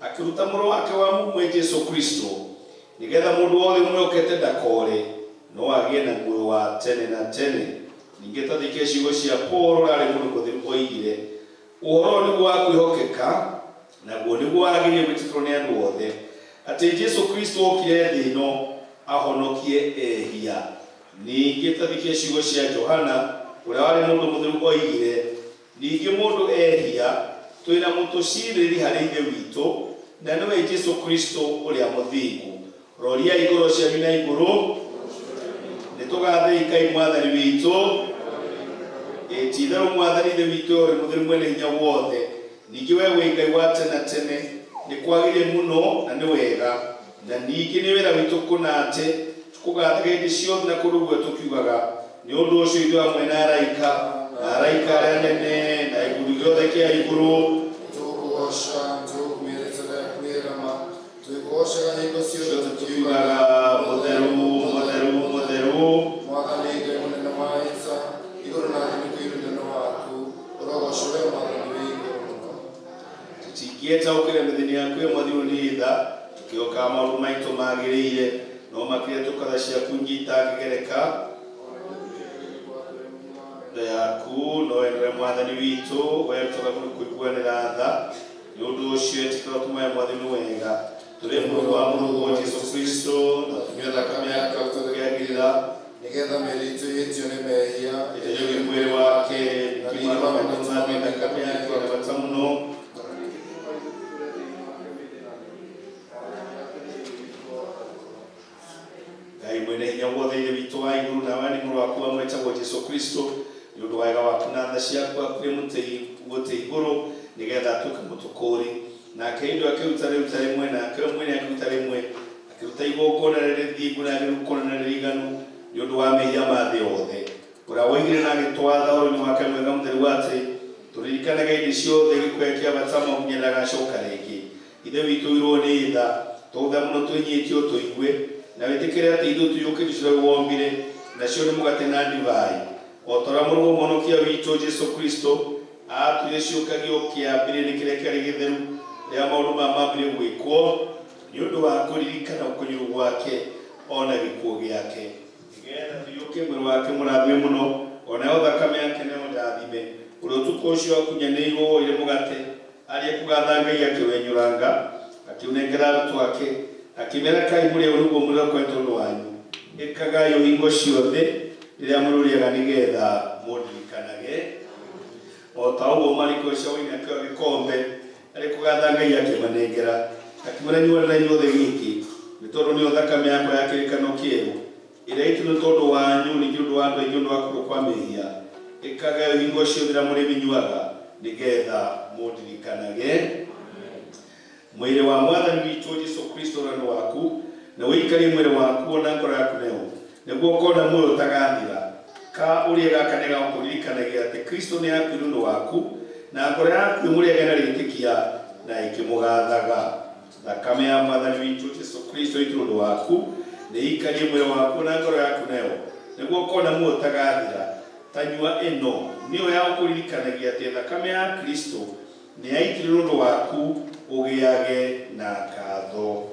akĩruta mũrũ wake wa mũmwe Jesũ Kristo nĩgetha mũndũ wothe ũmwĩhokete ndakore no agĩe na muoyo wa tene na tene. Ningĩ tathike ciugo cia Paul ũrĩa arĩ mũndũ mũtheru oigire ũhoro nĩguo wa kwĩhokeka naguo nĩguo wagĩrĩire gwĩtĩkĩrwo nĩ andũ othe atĩ Jesũ Kristo okire thĩ ĩno ahonokie ehia. Ningĩ tathike ciugo cia Johana ũrĩa warĩ mũndũ mũtheru oigire ningĩ mũndũ ehia twĩna mũtũcirĩri harĩ Ithe witũ na nĩwe Jesũ Kristo ũrĩa mũthingu. Roriai ngoro cianyu na igũrũ nĩtũgathei Ngai Mwathani witũ. Ti itherũ Mwathani Ithe witũ ũrĩ mũtheru mwene hinya wothe ningĩ we wĩ Ngai wa tene tene nĩ kwagĩrĩire mũno na nĩ wega na ningĩ nĩ wĩra witũ kũna atĩ tũkũgathaga hĩndĩ ciothe na kũndũ guothe tũkiugaga nĩ ũndũ ũcio ithuĩ hamwe na araika na araika arĩa anene na gĩkundi gĩothe kĩa igũrũ tũgũkũgooca tũgũkũgoocaga hingo ciothe tũkiugaga mũtheru mũtheru mũtheru Mwathani Ngai mũnene wa ita igũrũ na thĩ nĩ kũiyũrĩte waku ũrogocwo we Mwathani wĩ igũrũ mũno. Tũtingĩetaũkĩra mĩthenya yaku ĩmwe mwathirwo nĩ tha tũkĩhokaga maũndũ maitũ magĩrĩire no makĩria tũkatha ciaku nyingĩ itangĩgereka nda yaku no we Mwathani witũ we tũgagũrũ kũiguanĩra tha nĩ ũndũ ũcio ĩtĩkĩra tũmae Mwathani wega tũrĩ mũrũ wa mũrũguo Jesũ Kristo na tũnyue thakame yake tũkĩagĩrĩra nĩgetha mĩĩrĩ itũ ĩhĩtio nĩ mehia ĩteithie mwĩrĩ wake ningĩ thakame yake na bata mũno. Ngai mwene hinya wothe Ithe witũ wa igũrũ nawe nĩ mũrũ waku wa mwĩtagwo Jesũ Kristo nĩ ũndũ wa wega waku na tha ciaku akuire mũtĩ igũrũ nĩgetha atuĩke mũtũkũũri nake indo akĩruta rĩruta rĩmwe nake we mwene akĩruta rĩmwe akĩruta igongona rĩrĩ thingu na rĩrĩ na rĩriganu nĩ ũndũ wa mehia ma thĩ yothe ũrĩa woigire na agĩtwatha ũhoro-inĩ wake mwega mũtheru atĩ tũririkanage hĩndĩ ciothe gĩkuũ kĩa bata nginya ndagacoka rĩngĩ. Ithe witũ ũirwo nĩ tha tũtha mũno twĩnyihĩtie ũtũigue na wĩtĩkĩre atĩ ithuĩ tũiyũkĩtie ciothe wombire nacio nĩ mũgate na ndibai o ta ũrĩa mũrũ wa Mũhonokia witũ Jesũ Kristo aatuire ciũkagio kĩambĩrĩria kĩrĩa kĩarĩ gĩtheru rĩrĩa maũndũ maya mambire gwĩkwo nĩ ũndũ wa kũririkana kũnyũrwo gwake ona gĩkuũ gĩake nĩgetha tũiyũkie mwĩrĩ wake mũrathime mũno onayo thakame yake nayo ndathime ũrĩa ũtukũ ũcio akunyanĩirwo woire mũgate Arĩa kũgatha Ngai akĩwenyũranga akĩũnengera arutwo ake akĩmera kai mũrĩe ũyũ nĩguo mwĩrĩ wakwa nĩ tondũ wanyu. Ĩkagai ũũ hingo ciothe rĩrĩa mũrĩũrĩaga nĩgetha mũndirikanage. O ta ũguo marĩkũ ũcio woine akĩoya gĩkombe arĩ kũgatha Ngai akĩmanengera akĩmwĩra nyuanĩrai inyuothe gĩkĩ nĩ tondũ nĩyo thakame yakwa ya kĩrĩkanĩro kĩerũ ĩrĩa ĩitirwo nĩ tondũ wanyu ningĩ ũndũ wa andũ aingĩ ũndũ wa kũrũ kwa mehia. Ĩkagai ũũ hingo ciothe rĩrĩa mũrĩmĩnyuaga nĩgetha mũndirikanage. Mwĩrĩ wa Mwathani witũ Jesũ Kristo ũrĩa nĩ waku na ũikarie mwĩrĩ waku ona ngoro yaku nayo nĩguo ũkona muoyo ũtagathira. Ka ũrĩe gaka nĩ gagũkũririkanagia atĩ Kristo nĩ akuire ũndũ waku na ngoro yaku ĩmũrĩage na rĩtĩkia na ĩkĩmũgathaga. Thakame ya Mwathani witũ Jesũ Kristo ĩitirwo ũndũ waku nĩ ĩikarie mwĩrĩ waku na ngoro yaku nayo nĩguo ũkona muoyo ũtagathira. Tanyua ĩno nĩyo ya gũkũririkanagia atĩ thakame ya Kristo nĩ yaitirwo ũndũ waku ũgĩage na ngatho.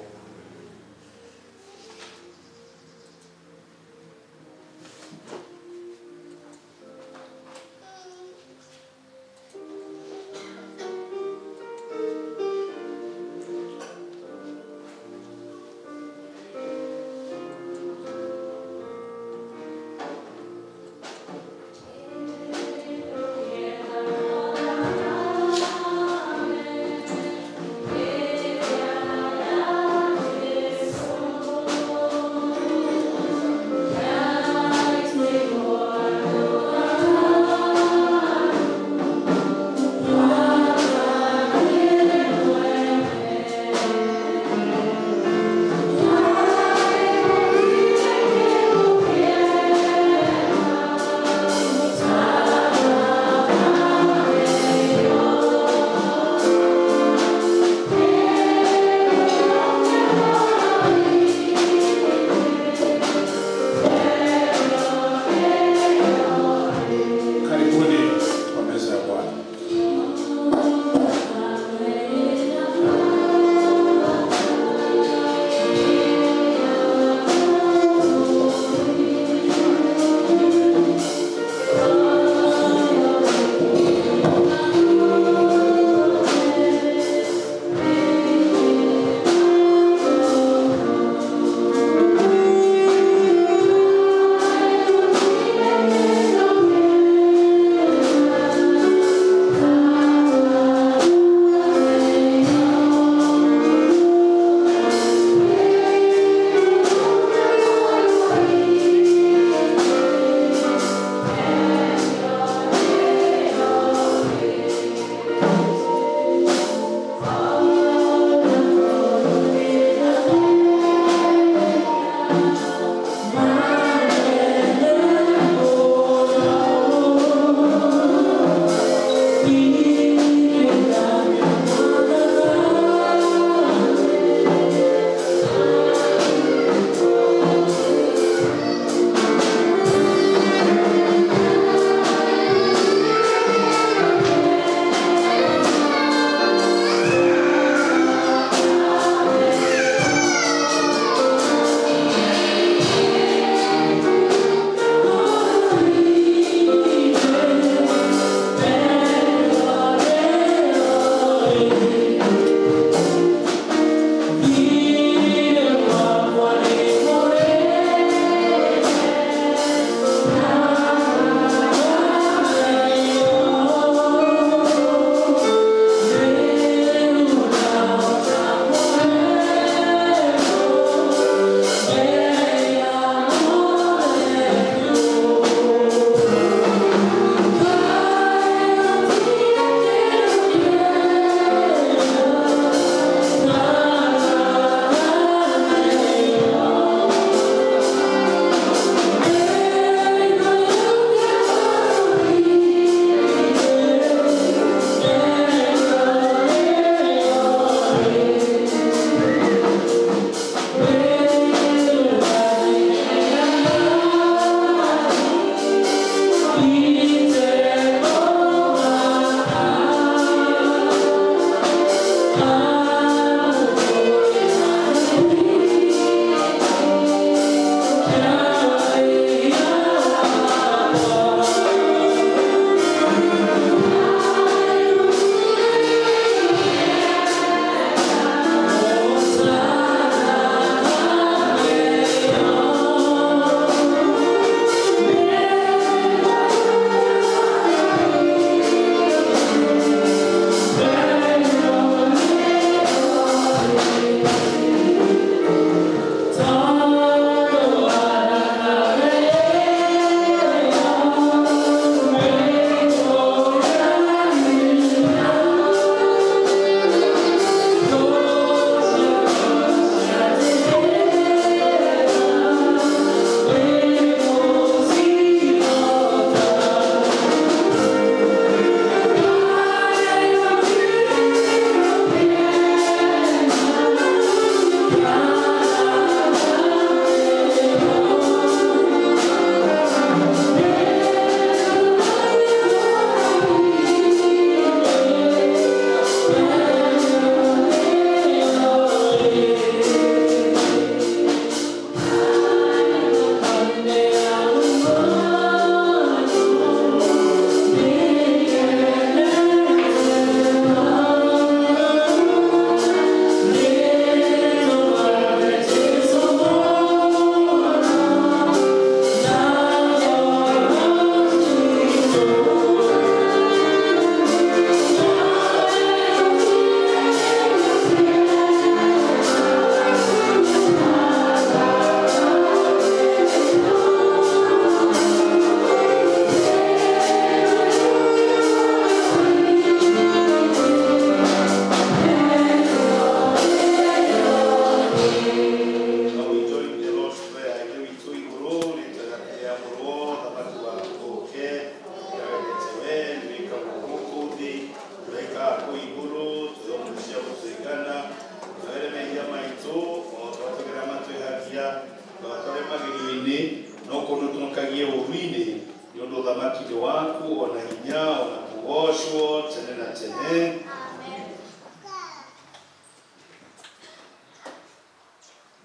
Yeah.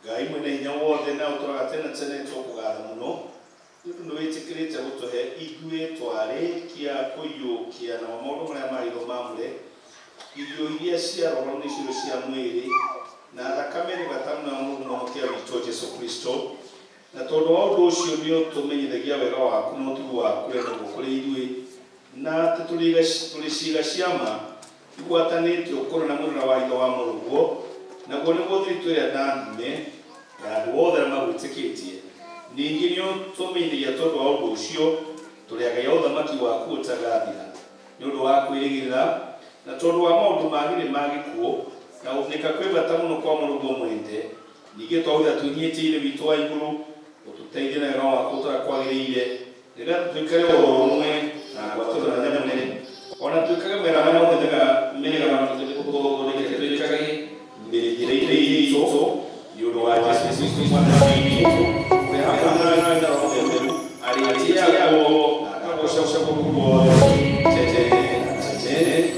Ngai mwene hinya wothe na ũtũraga tene tene tũkũgatha mũno nĩ ũndũ nĩwĩtĩkĩrĩte gũtũhe ithuĩ twarĩkia kũiyũkia na maũndũ marĩa maitho mamũre irio iria cia roho nĩcio cia mwĩrĩ na thakame nĩ bata mũno ya Mũhonokia witũ Jesũ Kristo na tondũ wa ũndũ ũcio nĩ ũtũmenyithagia wega waku na ũtugi waku wendagwo kũrĩ ithuĩ na atĩ tũrĩ ciĩga cia ma igwatanĩtio kũna na mũrũra wa ithe wa mũrũguo naguo nĩguo thiritũ ĩrĩa ndaathime ya andũ othe arĩa magwĩtĩkĩtie ningĩ nĩ ũtũmenyithagia tondũ wa ũndũ ũcio tũrĩ agai a ũthamaki waku ũtagathira nĩ ũndũ wa kwĩrĩgĩrĩra na tondũ wa maũndũ magĩrĩ ma gĩkuũ na gũthĩnĩka kwĩ bata mũno kwa mũrũguo mwende ningĩ twahũthĩra twĩnyitĩire witũ wa igũrũ ũtũteithie na wega waku ũrĩa kwagĩrĩire nĩgetha tũikare ũrũmwe na ngwatanĩro nene ona tuĩkage mawĩra marĩa mothe mega tũthondeke mĩthiĩre-inĩ itũ nĩ ũndũ wa Jesũ Kristo Mwathani witũ ũrĩa hamwe na Roho Mũtheru arĩtĩagwo na akagocagwo guothe tene na tene.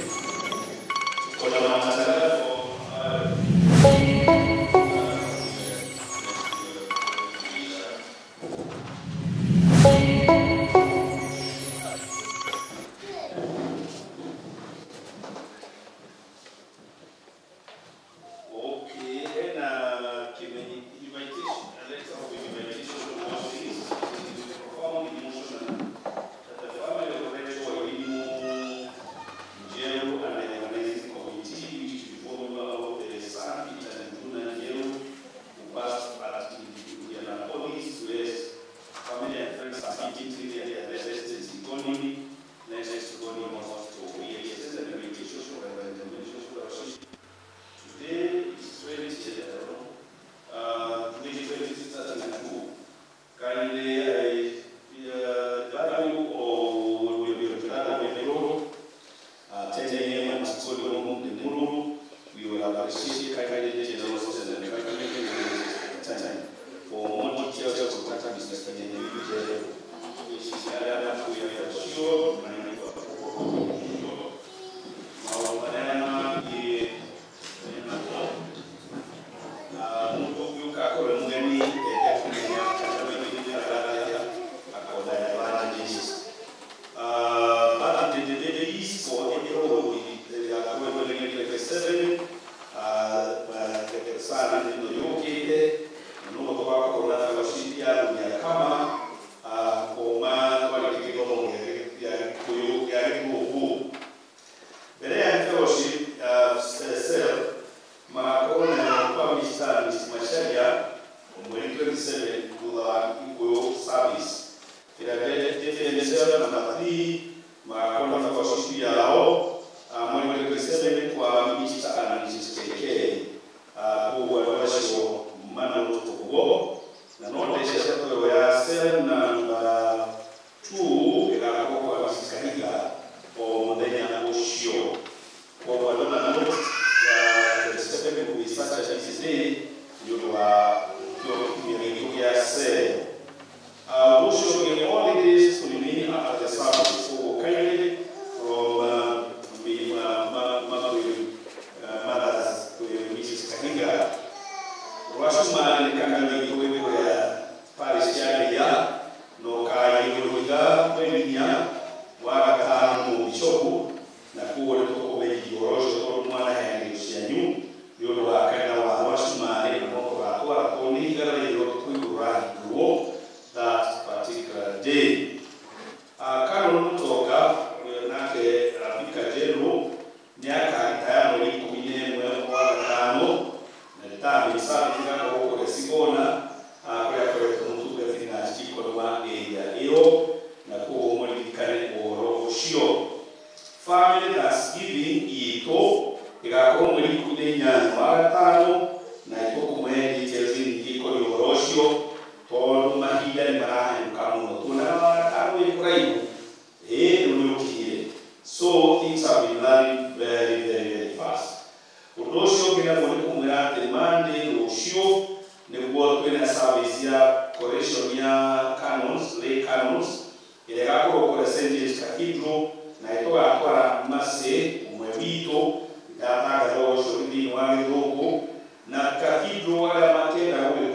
Na cathedral arĩa makenda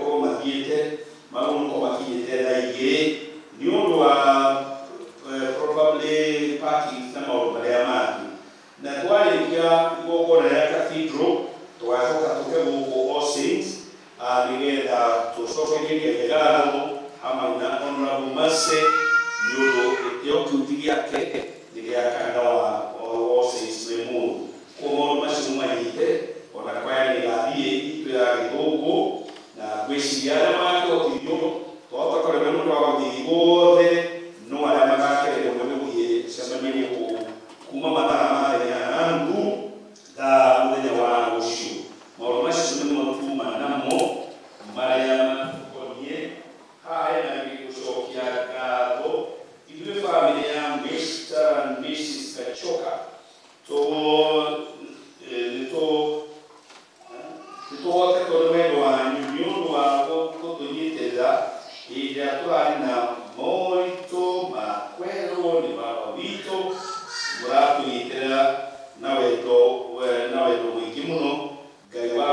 Nĩngũmũcokeria ngatho hamwe na Honorable Mercy nĩ ũndũ gĩtĩo kĩu ti gĩake nĩ gĩa kanitha wa All Saints Limuru. Koguo maũndũ macio mũmanyite ona kwaya nĩ ĩgathiĩ itũ ya Gĩthũngũ na ngwĩciria arĩa magakĩhotithio twahota kũremwo nĩ ũndũ wa gũthiĩ guothe no arĩa magakererwo nĩ gũthiĩ cemanio kũu kuma mathaa ma thaa na nuthu thaa mũthenya wa rũciũ. Maũndũ macio nĩmo tuma namo marĩa matũkoniĩ. Haha hena gũcokia ngatho ithuĩ bamĩrĩ ya Mr. and Mrs. Gachoka nĩtũhotetwo nĩ wendo wanyu nĩ ũndũ wa gũtũnyitĩrĩra hĩndĩ ĩrĩa tũrarĩ na moritũ ma kwerwo nĩ baba witũ mũratũnyitĩrĩra na wendo mũingĩ mũno. Ngai wa